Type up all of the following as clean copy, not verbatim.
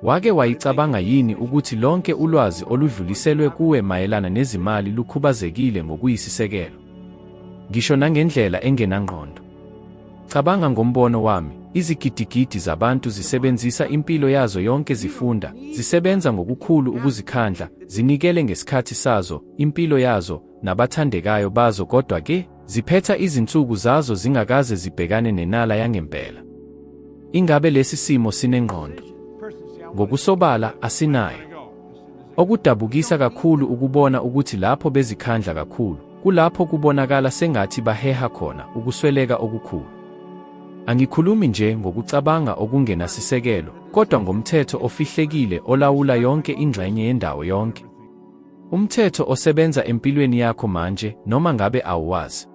Wake wayicabanga yini ukuthi lonke ulwazi oludluliselwe kuwe mayelana nezimali lukhubazekile ngokuyisisekelo? Ngisho nangendlela engenangqondo. Cabanga ngombono wami, izigidigidi zabantu zisebenzisa impilo yazo yonke zifunda, zisebenza ngokukhulu ukuzikhandla, zinikele ngesikhathi sazo, impilo yazo, nabathandekayo bazo kodwa ke, ziphetha izinsuku zazo zingakaze zibhekane nenala yangempela. Ingabe lesi simo sinengqondo? Ngokusobala, asinayo. Okudabukisa kakhulu ukubona ukuthi lapho bezikhandla kakhulu, kulapho kubonakala sengathi baheha khona ukusweleka okukhulu. Angikhulumi nje ngokucabanga okungenasisekelo, kodwa ngomthetho ofihlekile olawula yonke ingxenye yendawo yonke. Umthetho osebenza empilweni yakho manje, noma ngabe awuwazi.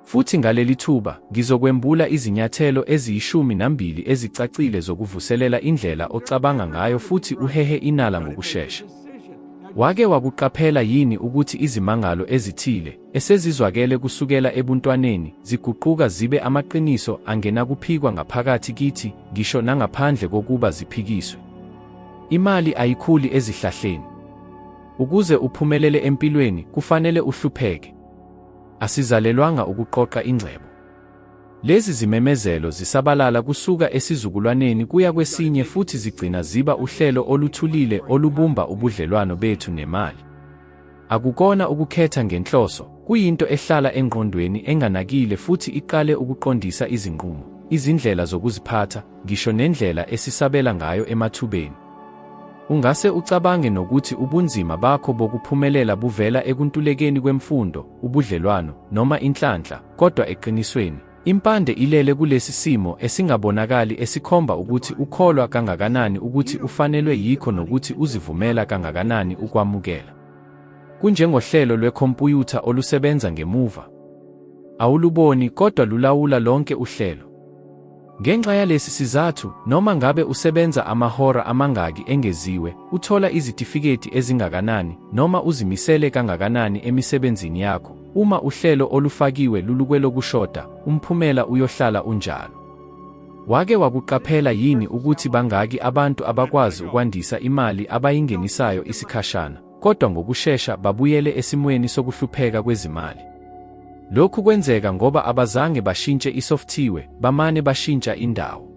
Futhi ngaleli thuba, ngizokwembula izinyathelo eziyishumi nambili ezicacile zokuvuselela indlela ocabanga ngayo futhi uhehe inala ngokushesha. Wake wakuqaphela yini ukuthi izimangalo ezithile, esezizwakele kusukela ebuntwaneni, ziguquka zibe amaqiniso angenakuphikwa ngaphakathi kithi, ngisho nangaphandle kokuba ziphikiswe? Imali ayikhuli ezihlahleni. Ukuze uphumelele empilweni, kufanele uhlupheke. Asizalelwanga ukuqoqa ingcebo. Lezi zimemezelo zisabalala kusuka esizukulwaneni kuya kwesinye futhi zigcina ziba uhlelo oluthulile olubumba ubudlelwano bethu nemali. Akukona ukukhetha ngenhloso, kuyinto ehlala engqondweni enganakile futhi iqale ukuqondisa izinqumo, izindlela zokuziphatha, ngisho nendlela esisabela ngayo emathubeni. Ungase ucabange nokuthi ubunzima bakho bokuphumelela buvela ekuntulekeni kwemfundo, ubudlelwano, noma inhlanhla, kodwa eqinisweni, impande ilele kulesi simo esingabonakali esikhomba ukuthi ukholwa kangakanani ukuthi ufanelwe yikho nokuthi uzivumela kangakanani ukwamukela. Kunjengohlelo lwekhompuyutha olusebenza ngemuva. Awuluboni, kodwa lulawula lonke uhlelo. Ngenxa yalesi sizathu, noma ngabe usebenza amahora amangaki engeziwe, uthola izitifiketi ezingakanani, noma uzimisele kangakanani emisebenzini yakho, uma uhlelo olufakiwe lulukwelokushoda, umphumela uyohlala unjalo. Wake wakuqaphela yini ukuthi bangaki abantu abakwazi ukwandisa imali abayingenisayo isikhashana, kodwa ngokushesha babuyele esimweni sokuhlupheka kwezimali? Lokhu kwenzeka ngoba abazange bashintshe isofthiwe, bamane bashintsha indawo.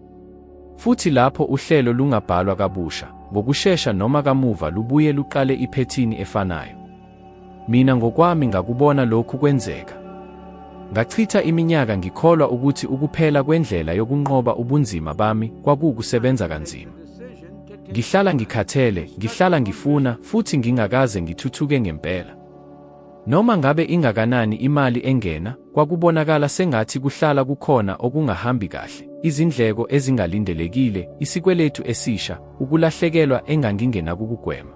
Futhi lapho uhlelo lungabhalwa kabusha, ngokushesha noma kamuva lubuye luqale iphethini efanayo. Mina ngokwami ngakubona lokhu kwenzeka. Ngachitha iminyaka ngikholwa ukuthi ukuphela kwendlela yokunqoba ubunzima bami kwakuwukusebenza kanzima. Ngihlala ngikhathele, ngihlala ngifuna, futhi ngingakaze ngithuthuke ngempela. Noma ngabe ingakanani imali engena, kwakubonakala sengathi kuhlala kukhona okungahambi kahle, izindleko ezingalindelekile, isikweletu esisha, ukulahlekelwa engangingenakukugwema.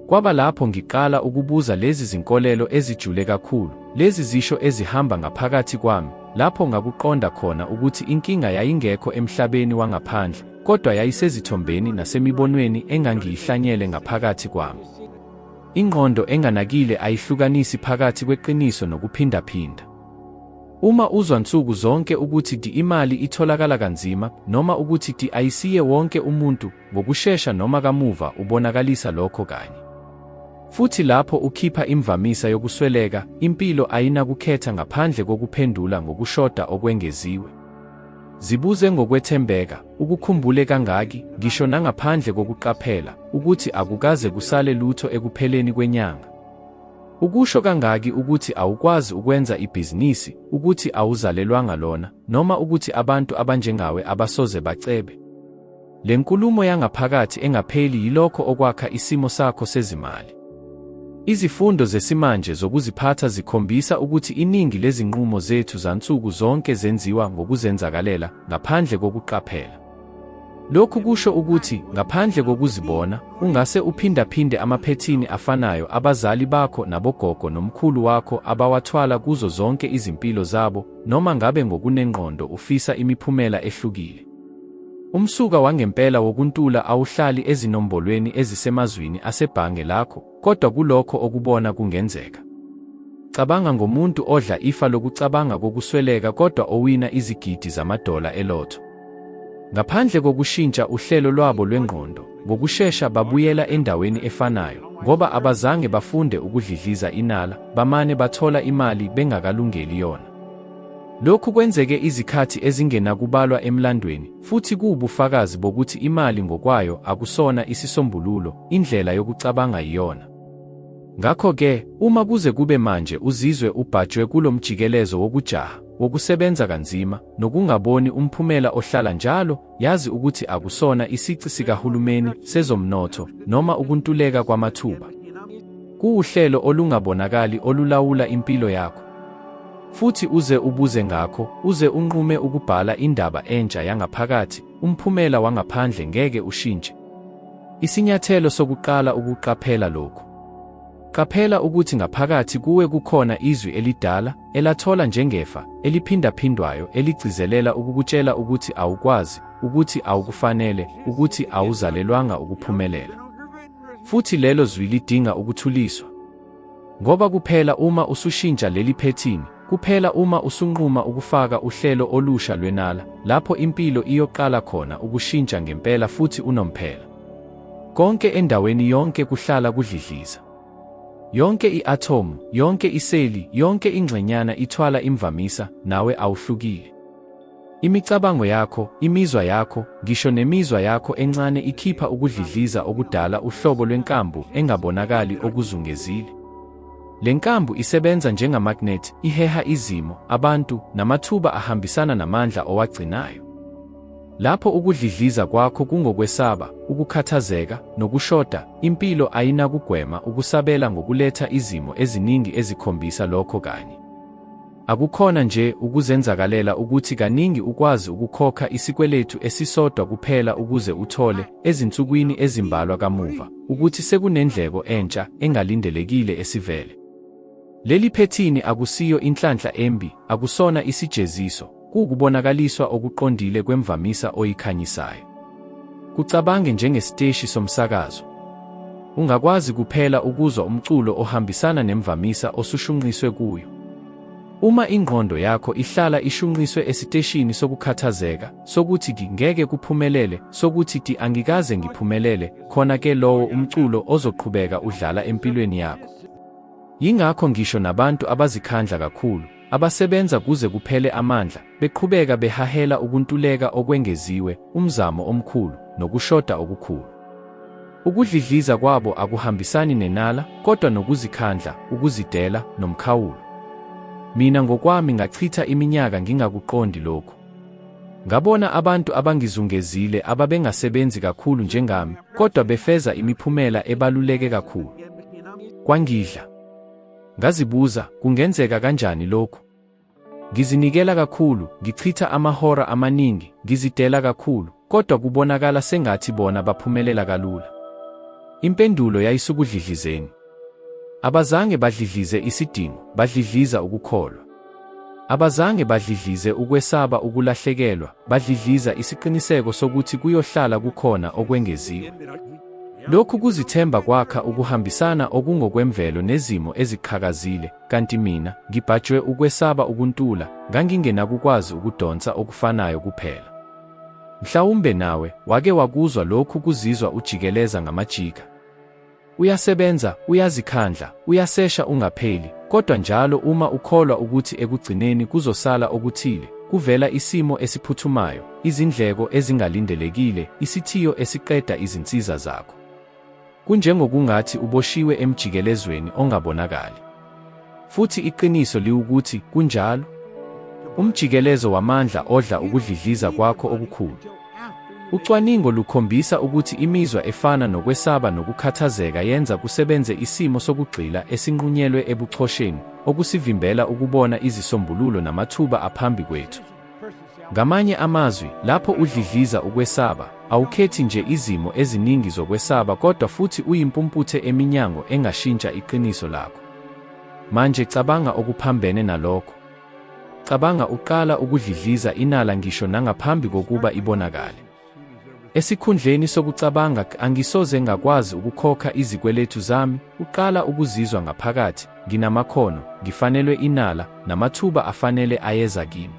Kwaba lapho ngiqala ukubuza lezi zinkolelo ezijule kakhulu, lezi zisho ezihamba ngaphakathi kwami, lapho ngakuqonda khona ukuthi inkinga yayingekho emhlabeni wangaphandle, kodwa yayisezithombeni nasemibonweni engangiyihlanyele ngaphakathi kwami. Ingqondo enganakile ayihlukanisi phakathi kweqiniso nokuphindaphinda. Uma uzwa nsuku zonke ukuthi di imali itholakala kanzima noma ukuthi di ayisiye wonke umuntu, ngokushesha noma kamuva ubonakalisa lokho kanye. Futhi lapho ukhipha imvamisa yokusweleka, impilo ayinakukhetha ngaphandle kokuphendula ngokushoda okwengeziwe. Zibuze ngokwethembeka, ukukhumbule kangaki, ngisho nangaphandle kokuqaphela, ukuthi akukaze kusale lutho ekupheleni kwenyanga. Ukusho kangaki ukuthi awukwazi ukwenza ibhizinisi, ukuthi awuzalelwanga lona, noma ukuthi abantu abanjengawe abasoze bacebe. Le nkulumo yangaphakathi engapheli yilokho okwakha isimo sakho sezimali. Izifundo zesimanje zokuziphatha zikhombisa ukuthi iningi lezinqumo zethu zansuku zonke zenziwa ngokuzenzakalela, ngaphandle kokuqaphela. Lokhu kusho ukuthi, ngaphandle kokuzibona, ungase uphindaphinde amaphethini afanayo abazali bakho nabogogo nomkhulu wakho abawathwala kuzo zonke izimpilo zabo, noma ngabe ngokunengqondo ufisa imiphumela ehlukile. Umsuka wangempela wokuntula awuhlali ezinombolweni ezisemazwini asebhange lakho, kodwa kulokho okubona kungenzeka. Cabanga ngomuntu odla ifa lokucabanga kokusweleka kodwa owina izigidi zamadola elotho. Ngaphandle kokushintsha uhlelo lwabo lwengqondo, ngokushesha babuyela endaweni efanayo, ngoba abazange bafunde ukudlidliza inala, bamane bathola imali bengakalungeli yona. Lokhu kwenzeke izikhathi ezingenakubalwa emlandweni, futhi kuwubufakazi bokuthi imali ngokwayo akusona isisombululo, indlela yokucabanga yiyona. Ngakho-ke, uma kuze kube manje uzizwe ubhajwe kulo mjikelezo wokujaha, wokusebenza kanzima, nokungaboni umphumela ohlala njalo, yazi ukuthi akusona isici sikahulumeni, sezomnotho, noma ukuntuleka kwamathuba. Kuwuhlelo olungabonakali olulawula impilo yakho. Futhi uze ubuze ngakho, uze unqume ukubhala indaba entsha yangaphakathi, umphumela wangaphandle ngeke ushintshe. Isinyathelo sokuqala ukuqaphela lokhu. Qaphela ukuthi ngaphakathi kuwe kukhona izwi elidala, elathola njengefa, eliphindaphindwayo eligcizelela ukukutshela ukuthi awukwazi, ukuthi awukufanele, ukuthi awuzalelwanga ukuphumelela. Futhi lelo zwi lidinga ukuthuliswa. Ngoba kuphela uma usushintsha leli phethini, kuphela uma usunquma ukufaka uhlelo olusha lwenala, lapho impilo iyoqala khona ukushintsha ngempela futhi unomphela. Konke endaweni yonke kuhlala kudlidliza. Yonke i-athomu, yonke iseli, yonke ingxenyana ithwala imvamisa, nawe awuhlukile. Imicabango yakho, imizwa yakho, ngisho nemizwa yakho encane ikhipha ukudlidliza okudala uhlobo lwenkambu engabonakali okuzungezile. Le nkambu isebenza njengamagnethi, iheha izimo, abantu, namathuba ahambisana namandla owagcinayo. Lapho ukudlidliza kwakho kungokwesaba, ukukhathazeka, nokushoda, impilo ayinakugwema ukusabela ngokuletha izimo eziningi ezikhombisa lokho kanye. Akukhona nje ukuzenzakalela ukuthi kaningi ukwazi ukukhokha isikweletu esisodwa kuphela ukuze uthole, ezinsukwini ezimbalwa kamuva, ukuthi sekunendleko entsha engalindelekile esivele. Leli phethini akusiyo inhlanhla embi, akusona isijeziso, kuwukubonakaliswa okuqondile kwemvamisa oyikhanyisayo. Kucabange njengesiteshi somsakazo. Ungakwazi kuphela ukuzwa umculo ohambisana nemvamisa osushunqiswe kuyo. Uma ingqondo yakho ihlala ishunqiswe esiteshini sokukhathazeka, sokuthi ki ngeke kuphumelele, sokuthi ti angikaze ngiphumelele, khona ke lowo umculo ozoqhubeka udlala empilweni yakho. Yingakho ngisho nabantu abazikhandla kakhulu, abasebenza kuze kuphele amandla, beqhubeka behahela ukuntuleka okwengeziwe, umzamo omkhulu, nokushoda okukhulu. Ukudlidliza kwabo akuhambisani nenala, kodwa nokuzikhandla, ukuzidela, nomkhawulo. Mina ngokwami ngachitha iminyaka ngingakuqondi lokhu. Ngabona abantu abangizungezile ababengasebenzi kakhulu njengami, kodwa befeza imiphumela ebaluleke kakhulu. Kwangidla. Ngazibuza, kungenzeka kanjani lokhu? Ngizinikela kakhulu, ngichitha amahora amaningi, ngizidela kakhulu, kodwa kubonakala sengathi bona baphumelela kalula. Impendulo yayisukudlidlizeni. Abazange badlidlize isidingo, badlidliza ukukholwa. Abazange badlidlize ukwesaba ukulahlekelwa, badlidliza isiqiniseko sokuthi kuyohlala kukhona okwengeziwe. Lokhu kuzithemba kwakha ukuhambisana okungokwemvelo nezimo eziqhakazile, kanti mina, ngibhajwe ukwesaba ukuntula, ngangingenakukwazi ukudonsa okufanayo kuphela. Mhlawumbe nawe, wake wakuzwa lokhu kuzizwa ujikeleza ngamajika. Uyasebenza, uyazikhandla, uyasesha ungapheli, kodwa njalo uma ukholwa ukuthi ekugcineni kuzosala okuthile, kuvela isimo esiphuthumayo, izindleko ezingalindelekile, isithiyo esiqeda izinsiza zakho. Kunjengokungathi uboshiwe emjikelezweni ongabonakali. Futhi iqiniso liwukuthi kunjalo. Umjikelezo wamandla odla ukudlidliza kwakho okukhulu. Ucwaningo lukhombisa ukuthi imizwa efana nokwesaba nokukhathazeka yenza kusebenze isimo sokugxila esinqunyelwe ebuchosheni, okusivimbela ukubona izisombululo namathuba aphambi kwethu. Ngamanye amazwi, lapho udlidliza ukwesaba, awukhethi nje izimo eziningi zokwesaba kodwa futhi uyimpumputhe eminyango engashintsha iqiniso lakho. Manje cabanga okuphambene nalokho. Cabanga uqala ukudlidliza inala ngisho nangaphambi kokuba ibonakale. Esikhundleni sokucabanga angisoze ngakwazi ukukhokha izikweletu zami, uqala ukuzizwa ngaphakathi, nginamakhono, ngifanelwe inala, namathuba afanele ayeza kimi.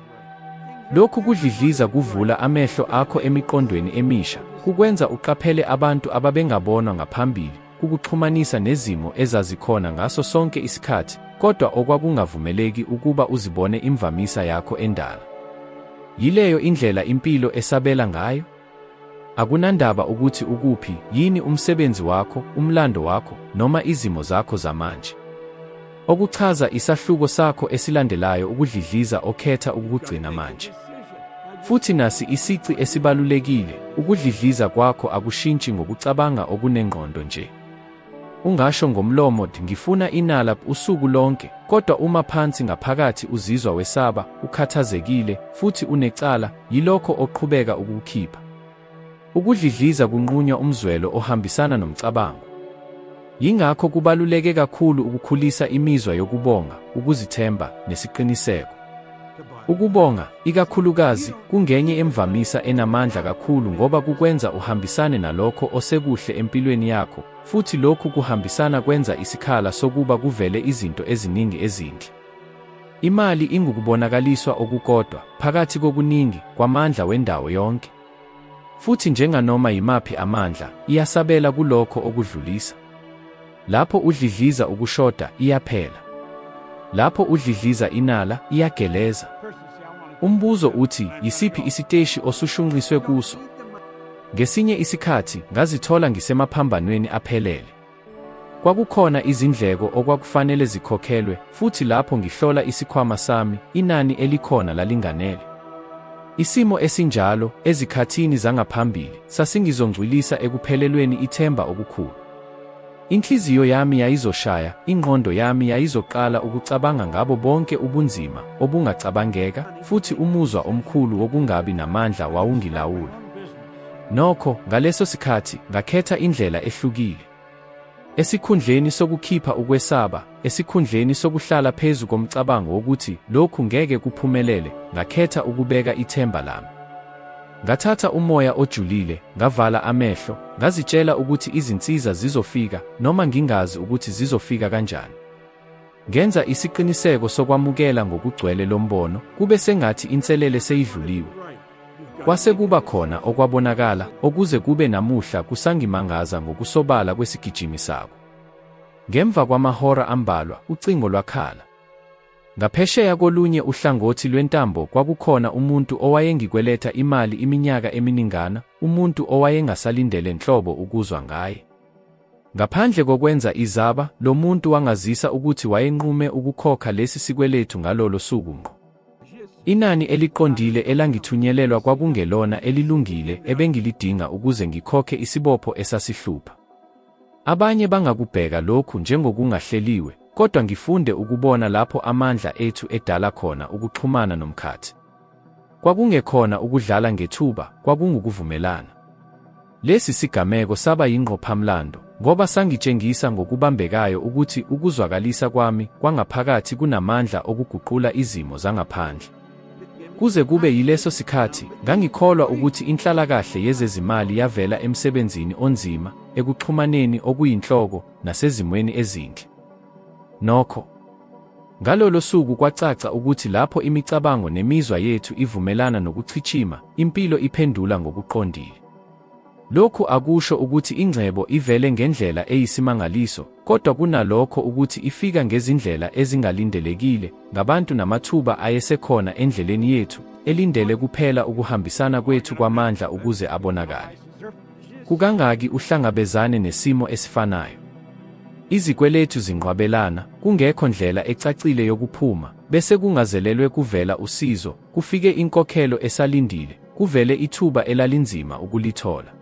Lokhu kudlidliza kuvula amehlo akho emiqondweni emisha, kukwenza uqaphele abantu ababengabonwa ngaphambili, kukuxhumanisa nezimo ezazikhona ngaso sonke isikhathi kodwa okwakungavumeleki ukuba uzibone imvamisa yakho endala. Yileyo indlela impilo esabela ngayo. Akunandaba ukuthi ukuphi, yini umsebenzi wakho, umlando wakho, noma izimo zakho zamanje. Okuchaza isahluko sakho esilandelayo ukudlidliza okhetha ukukugcina manje. Futhi nasi isici esibalulekile, ukudlidliza kwakho akushintshi ngokucabanga okunengqondo nje. Ungasho ngomlomo ngifuna inala usuku lonke, kodwa uma phansi ngaphakathi uzizwa wesaba, ukhathazekile, futhi unecala, yilokho oqhubeka ukukukhipha. Ukudlidliza kunqunywa umzwelo ohambisana nomcabango. Yingakho kubaluleke kakhulu ukukhulisa imizwa yokubonga, ukuzithemba, nesiqiniseko. Ukubonga, ikakhulukazi, kungenye yemvamisa enamandla kakhulu ngoba kukwenza uhambisane nalokho osekuhle empilweni yakho, futhi lokhu kuhambisana kwenza isikhala sokuba kuvele izinto eziningi ezinhle. Imali ingukubonakaliswa okukodwa, phakathi kokuningi, kwamandla wendawo yonke. Futhi njenganoma yimaphi amandla, iyasabela kulokho okudlulisa. Lapho udlidliza ukushoda, iyaphela. Lapho udlidliza inala, iyageleza. Umbuzo uthi, yisiphi isiteshi osushunqiswe kuso? Ngesinye isikhathi, ngazithola ngisemaphambanweni aphelele. Kwakukhona izindleko okwakufanele zikhokhelwe, futhi lapho ngihlola isikhwama sami, inani elikhona lalinganele. Isimo esinjalo, ezikhathini zangaphambili, sasingizongcwilisa ekuphelelweni ithemba okukhulu. Inhliziyo yami yayizoshaya, ingqondo yami yayizoqala ukucabanga ngabo bonke ubunzima obungacabangeka, futhi umuzwa omkhulu wokungabi namandla wawungilawula. Nokho, ngaleso sikhathi, ngakhetha indlela ehlukile. Esikhundleni sokukhipha ukwesaba, esikhundleni sokuhlala phezu komcabango wokuthi lokhu ngeke kuphumelele, ngakhetha ukubeka ithemba lami. Ngathatha umoya ojulile, ngavala amehlo, ngazitshela ukuthi izinsiza zizofika, noma ngingazi ukuthi zizofika kanjani. Ngenza isiqiniseko sokwamukela ngokugcwele lo mbono, kube sengathi inselele seyidluliwe. Kwase kuba khona okwabonakala, okuze kube namuhla kusangimangaza ngokusobala kwesigijimi sako. Ngemva kwamahora ambalwa, ucingo lwakhala. Ngaphesheya kolunye uhlangothi lwentambo kwakukhona umuntu owayengikweleta imali iminyaka eminingana, umuntu owayengasalindele nhlobo ukuzwa ngaye. Ngaphandle kokwenza izaba, lo muntu wangazisa ukuthi wayenqume ukukhokha lesi sikweletu ngalolo suku ngqo. Inani eliqondile elangithunyelelwa kwakungelona elilungile ebengilidinga ukuze ngikhokhe isibopho esasihlupha. Abanye bangakubheka lokhu njengokungahleliwe, kodwa ngifunde ukubona lapho amandla ethu edala khona ukuxhumana nomkhathi. Kwakungekhona ukudlala ngethuba, kwakungukuvumelana. Lesi sigameko saba yingqophamlando, ngoba sangitshengisa ngokubambekayo ukuthi ukuzwakalisa kwami kwangaphakathi kunamandla okuguqula izimo zangaphandle. Kuze kube yileso sikhathi, ngangikholwa ukuthi inhlalakahle yezezimali yavela emsebenzini onzima, ekuxhumaneni okuyinhloko, nasezimweni ezinhle. Nokho, ngalolo suku kwacaca ukuthi lapho imicabango nemizwa yethu ivumelana nokuchichima, impilo iphendula ngokuqondile. Lokhu akusho ukuthi ingcebo ivele ngendlela eyisimangaliso, kodwa kunalokho ukuthi ifika ngezindlela ezingalindelekile, ngabantu namathuba ayesekhona endleleni yethu, elindele kuphela ukuhambisana kwethu kwamandla ukuze abonakale. Kukangaki uhlangabezane nesimo esifanayo? Izikweletu zinqwabelana, kungekho ndlela ecacile yokuphuma, bese kungazelelwe kuvela usizo, kufike inkokhelo esalindile, kuvele ithuba elalinzima ukulithola.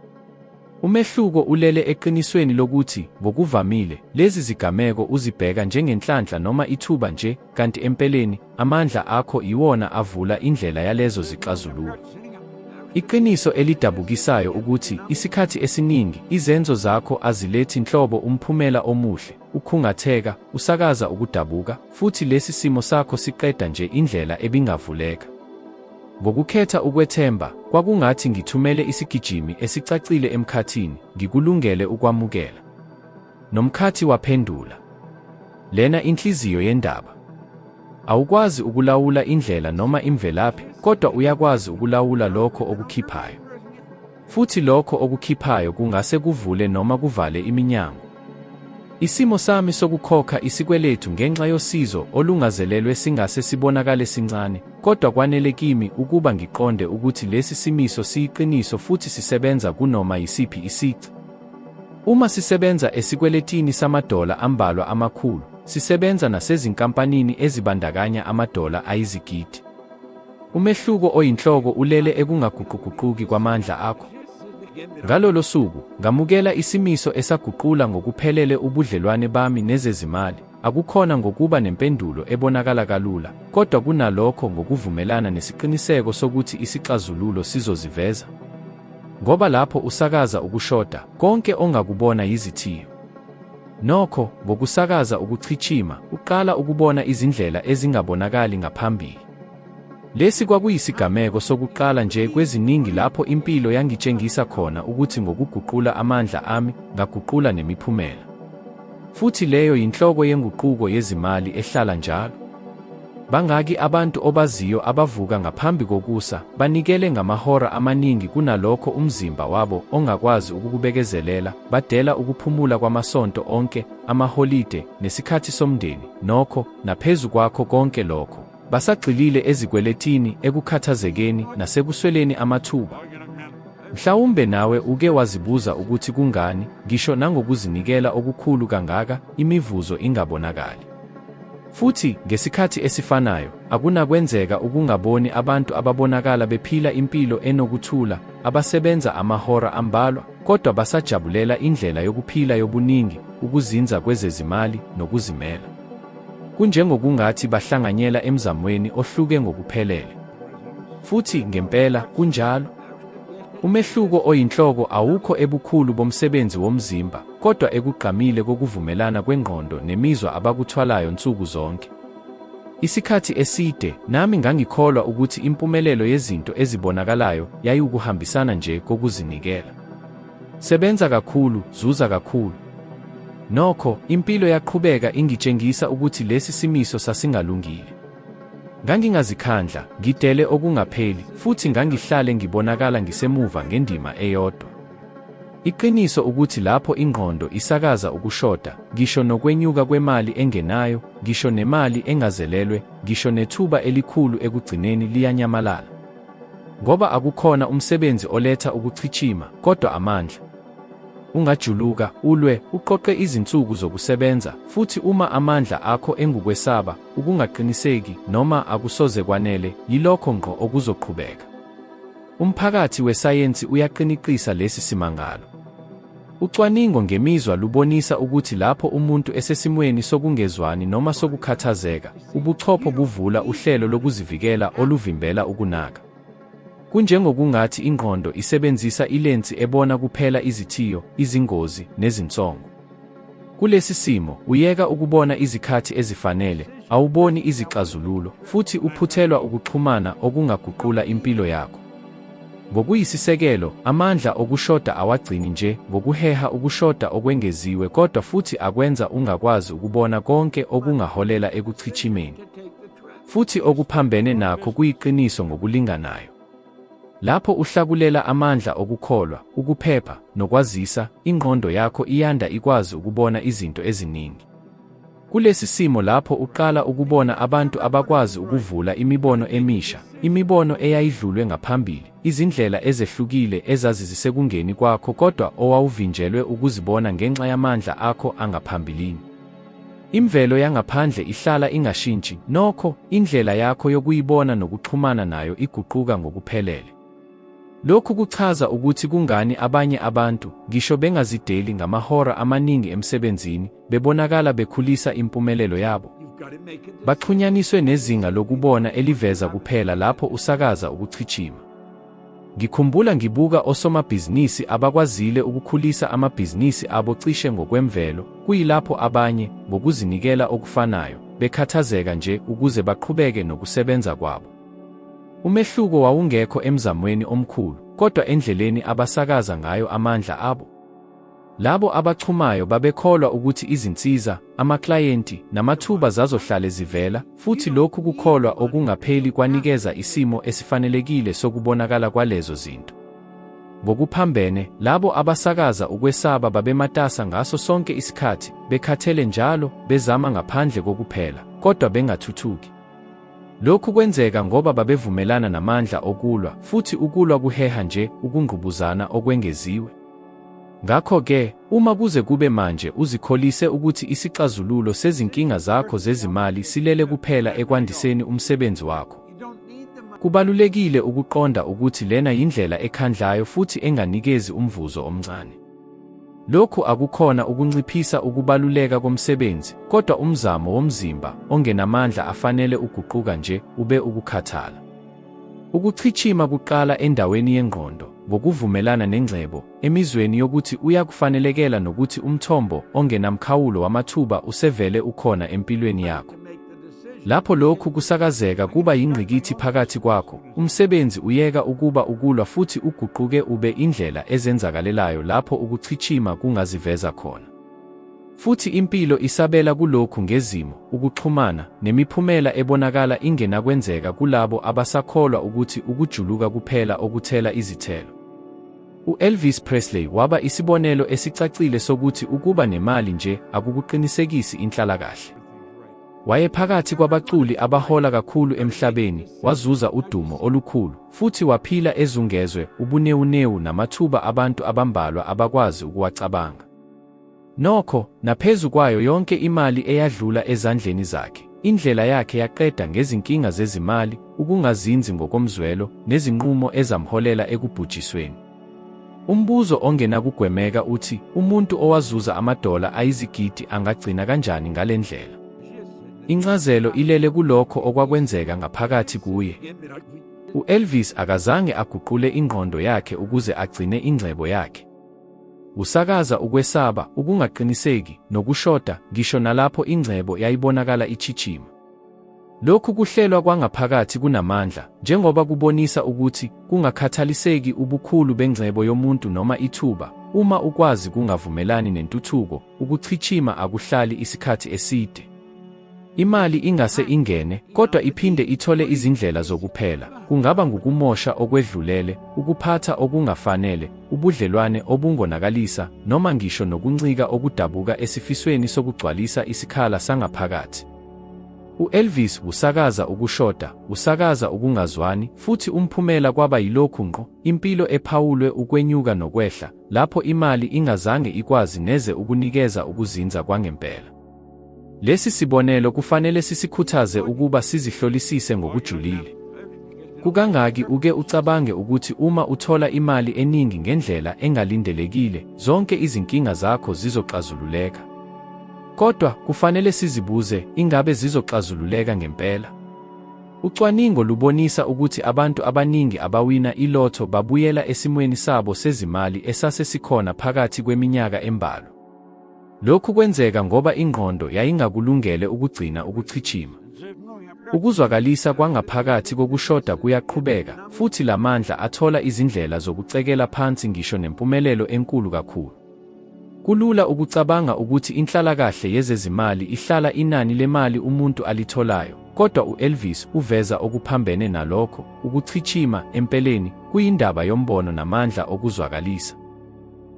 Umehluko ulele eqinisweni lokuthi, ngokuvamile, lezi zigameko uzibheka njengenhlanhla noma ithuba nje, kanti empeleni, amandla akho iwona avula indlela yalezo zixazululo. Iqiniso elidabukisayo ukuthi, isikhathi esiningi, izenzo zakho azilethi nhlobo umphumela omuhle, ukhungatheka, usakaza ukudabuka, futhi lesi simo sakho siqeda nje indlela ebingavuleka. Ngokukhetha ukwethemba, kwakungathi ngithumele isigijimi esicacile emkhathini, ngikulungele ukwamukela. Nomkhathi waphendula. Lena inhliziyo yendaba. Awukwazi ukulawula indlela noma imvelaphi, kodwa uyakwazi ukulawula lokho okukhiphayo. Futhi lokho okukhiphayo kungase kuvule noma kuvale iminyango. Isimo sami sokukhokha isikweletu ngenxa yosizo olungazelelwe singase sibonakale sincane, kodwa kwanele kimi ukuba ngiqonde ukuthi lesi simiso siyiqiniso futhi sisebenza kunoma yisiphi isici. Uma sisebenza esikweletini samadola ambalwa amakhulu, sisebenza nasezinkampanini ezibandakanya amadola ayizigidi. Umehluko oyinhloko ulele ekungaguquguquki kwamandla akho. Ngalolo suku, ngamukela isimiso esaguqula ngokuphelele ubudlelwane bami nezezimali, akukhona ngokuba nempendulo ebonakala kalula, kodwa kunalokho ngokuvumelana nesiqiniseko sokuthi isixazululo sizoziveza. Ngoba lapho usakaza ukushoda, konke ongakubona yizithiyo. Nokho, ngokusakaza ukuchichima, uqala ukubona izindlela ezingabonakali ngaphambili. Lesi kwakuyisigameko sokuqala nje kweziningi lapho impilo yangitshengisa khona ukuthi ngokuguqula amandla ami, ngaguqula nemiphumela. Futhi leyo yinhloko yenguquko yezimali ehlala njalo. Bangaki abantu obaziyo abavuka ngaphambi kokusa, banikele ngamahora amaningi kunalokho umzimba wabo ongakwazi ukukubekezelela, badela ukuphumula kwamasonto onke, amaholide, nesikhathi somndeni, nokho, naphezu kwakho konke lokho, basagxilile ezikweletini, ekukhathazekeni, nasekusweleni amathuba? Mhlawumbe nawe uke wazibuza ukuthi kungani, ngisho nangokuzinikela okukhulu kangaka, imivuzo ingabonakali. Futhi, ngesikhathi esifanayo, akunakwenzeka ukungaboni abantu ababonakala bephila impilo enokuthula, abasebenza amahora ambalwa, kodwa basajabulela indlela yokuphila yobuningi, ukuzinza kwezezimali, nokuzimela. Kunjengokungathi bahlanganyela emzamweni ohluke ngokuphelele. Futhi, ngempela, kunjalo. Umehluko oyinhloko awukho ebukhulu bomsebenzi womzimba, kodwa ekugqamile kokuvumelana kwengqondo nemizwa abakuthwalayo nsuku zonke. Isikhathi eside, nami ngangikholwa ukuthi impumelelo yezinto ezibonakalayo yayiwukuhambisana nje kokuzinikela. Sebenza kakhulu, zuza kakhulu. Nokho, impilo yaqhubeka ingitshengisa ukuthi lesi simiso sasingalungile. Ngangingazikhandla, ngidele okungapheli, futhi ngangihlale ngibonakala ngisemuva ngendima eyodwa. Iqiniso ukuthi lapho ingqondo isakaza ukushoda, ngisho nokwenyuka kwemali engenayo, ngisho nemali engazelelwe, ngisho nethuba elikhulu ekugcineni liyanyamalala. Ngoba akukhona umsebenzi oletha ukuchichima, kodwa amandla. Ungajuluka, ulwe, uqoqe izinsuku zokusebenza, futhi uma amandla akho engukwesaba, ukungaqiniseki, noma akusoze kwanele, yilokho ngqo okuzoqhubeka. Umphakathi wesayensi uyaqiniqisa lesi simangalo. Ucwaningo ngemizwa lubonisa ukuthi lapho umuntu esesimweni sokungezwani noma sokukhathazeka, ubuchopho buvula uhlelo lokuzivikela oluvimbela ukunaka. Kunjengokungathi ingqondo isebenzisa ilensi ebona kuphela izithiyo, izingozi, nezinsongo. Kulesi simo, uyeka ukubona izikhathi ezifanele, awuboni izixazululo, futhi uphuthelwa ukuxhumana okungaguqula impilo yakho. Ngokuyisisekelo, amandla okushoda awagcini nje ngokuheha ukushoda okwengeziwe kodwa futhi akwenza ungakwazi ukubona konke okungaholela ekuchichimeni. Futhi okuphambene nakho kuyiqiniso ngokulinganayo. Lapho uhlakulela amandla okukholwa, ukuphepha, nokwazisa, ingqondo yakho iyanda ikwazi ukubona izinto eziningi. Kulesi simo lapho uqala ukubona abantu abakwazi ukuvula imibono emisha, imibono eyayidlulwe ngaphambili, izindlela ezehlukile ezazizisekungeni kwakho kodwa owawuvinjelwe ukuzibona ngenxa yamandla akho angaphambilini. Imvelo yangaphandle ihlala ingashintshi, nokho, indlela yakho yokuyibona nokuxhumana nayo iguquka ngokuphelele. Lokhu kuchaza ukuthi kungani abanye abantu, ngisho bengazideli ngamahora amaningi emsebenzini, bebonakala bekhulisa impumelelo yabo. Baxhunyaniswe nezinga lokubona eliveza kuphela lapho usakaza ukuchichima. Ngikhumbula ngibuka osomabhizinisi abakwazile ukukhulisa amabhizinisi abo cishe ngokwemvelo, kuyilapho abanye, ngokuzinikela okufanayo, bekhathazeka nje ukuze baqhubeke nokusebenza kwabo. Umehluko wawungekho emzamweni omkhulu, kodwa endleleni abasakaza ngayo amandla abo. Labo abachumayo babekholwa ukuthi izinsiza, amaklayenti, namathuba zazohlale zivela, futhi lokhu kukholwa okungapheli kwanikeza isimo esifanelekile sokubonakala kwalezo zinto. Ngokuphambene, labo abasakaza ukwesaba babematasa ngaso sonke isikhathi, bekhathele njalo, bezama ngaphandle kokuphela, kodwa bengathuthuki. Lokhu kwenzeka ngoba babevumelana namandla okulwa, futhi ukulwa kuheha nje ukungqubuzana okwengeziwe. Ngakho-ke, uma kuze kube manje uzikholise ukuthi isixazululo sezinkinga zakho zezimali silele kuphela ekwandiseni umsebenzi wakho, kubalulekile ukuqonda ukuthi lena yindlela ekhandlayo futhi enganikezi umvuzo omncane. Lokhu akukhona ukunciphisa ukubaluleka komsebenzi, kodwa umzamo womzimba ongenamandla afanele uguquka nje ube ukukhathala. Ukuchichima kuqala endaweni yengqondo, ngokuvumelana nengcebo, emizweni yokuthi uyakufanelekela nokuthi umthombo ongenamkhawulo wamathuba usevele ukhona empilweni yakho. Lapho lokhu kusakazeka kuba yingqikithi phakathi kwakho, umsebenzi uyeka ukuba ukulwa futhi uguquke ube indlela ezenzakalelayo lapho ukuchichima kungaziveza khona. Futhi impilo isabela kulokhu ngezimo, ukuxhumana, nemiphumela ebonakala ingenakwenzeka kulabo abasakholwa ukuthi ukujuluka kuphela okuthela izithelo. U-Elvis Presley waba isibonelo esicacile sokuthi ukuba nemali nje akukuqinisekisi inhlalakahle. Wayephakathi kwabaculi abahola kakhulu emhlabeni, wazuza udumo olukhulu, futhi waphila ezungezwe ubunewunewu namathuba abantu abambalwa abakwazi ukuwacabanga. Nokho, naphezu kwayo yonke imali eyadlula ezandleni zakhe, indlela yakhe yaqeda ngezinkinga zezimali, ukungazinzi ngokomzwelo, nezinqumo ezamholela ekubhujisweni. Umbuzo ongenakugwemeka uthi, umuntu owazuza amadola ayizigidi angagcina kanjani ngale ndlela? Incazelo ilele kulokho okwakwenzeka ngaphakathi kuye. U-Elvis akazange aguqule ingqondo yakhe ukuze agcine ingcebo yakhe. Usakaza ukwesaba, ukungaqiniseki, nokushoda, ngisho nalapho ingcebo yayibonakala ichichima. Lokhu kuhlelwa kwangaphakathi kunamandla, njengoba kubonisa ukuthi, kungakhathaliseki ubukhulu bengcebo yomuntu noma ithuba, uma ukwazi kungavumelani nentuthuko, ukuchichima akuhlali isikhathi eside. Imali ingase ingene, kodwa iphinde ithole izindlela zokuphela, kungaba ngukumosha okwedlulele, ukuphatha okungafanele, ubudlelwane obungonakalisa, noma ngisho nokuncika okudabuka esifisweni sokugcwalisa isikhala sangaphakathi. U-Elvis usakaza ukushoda, usakaza ukungazwani, futhi umphumela kwaba yilokhu ngqo, impilo ephawulwe ukwenyuka nokwehla, lapho imali ingazange ikwazi neze ukunikeza ukuzinza kwangempela. Lesi sibonelo kufanele sisikhuthaze ukuba sizihlolisise ngokujulile. Kukangaki uke ucabange ukuthi uma uthola imali eningi ngendlela engalindelekile, zonke izinkinga zakho zizoxazululeka? Kodwa, kufanele sizibuze, ingabe zizoxazululeka ngempela? Ucwaningo lubonisa ukuthi abantu abaningi abawina i-lotto babuyela esimweni sabo sezimali esase sikhona phakathi kweminyaka embalwa. Lokhu kwenzeka ngoba ingqondo yayingakulungele ukugcina ukuchichima. Ukuzwakalisa kwangaphakathi kokushoda kuyaqhubeka, futhi la mandla athola izindlela zokucekela phansi ngisho nempumelelo enkulu kakhulu. Kulula ukucabanga ukuthi inhlalakahle yezezimali ihlala inani lemali umuntu alitholayo, kodwa u-Elvis uveza okuphambene nalokho, ukuchichima, empeleni, kuyindaba yombono namandla okuzwakalisa.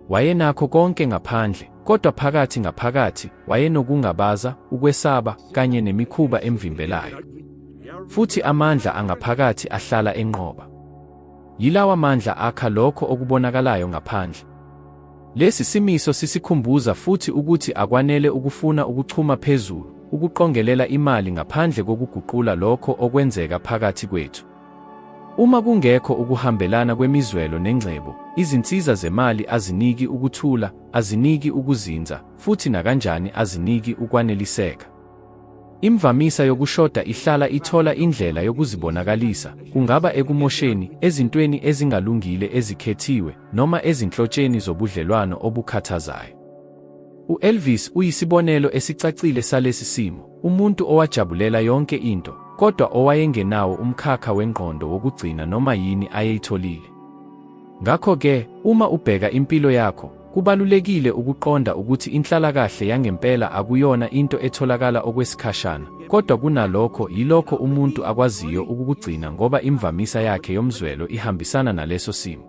Wayenakho konke ngaphandle, kodwa phakathi ngaphakathi wayenokungabaza, ukwesaba, kanye nemikhuba emvimbelayo. Futhi amandla angaphakathi ahlala enqoba. Yilawa mandla akha lokho okubonakalayo ngaphandle. Lesi simiso sisikhumbuza futhi ukuthi akwanele ukufuna ukuchuma phezulu, ukuqongelela imali ngaphandle kokuguqula lokho okwenzeka phakathi kwethu. Uma kungekho ukuhambelana kwemizwelo nengcebo, izinsiza zemali aziniki ukuthula, aziniki ukuzinza, futhi nakanjani aziniki ukwaneliseka. Imvamisa yokushoda ihlala ithola indlela yokuzibonakalisa, kungaba ekumosheni, ezintweni ezingalungile ezikhethiwe, noma ezinhlotsheni zobudlelwano obukhathazayo. U-Elvis uyisibonelo esicacile salesi simo, umuntu owajabulela yonke into, kodwa owayengenawo umkhakha wengqondo wokugcina noma yini ayeyitholile. Ngakho-ke, uma ubheka impilo yakho, Kubalulekile ukuqonda ukuthi inhlalakahle yangempela akuyona into etholakala okwesikhashana, kodwa kunalokho yilokho umuntu akwaziyo ukukugcina ngoba imvamisa yakhe yomzwelo ihambisana naleso simo.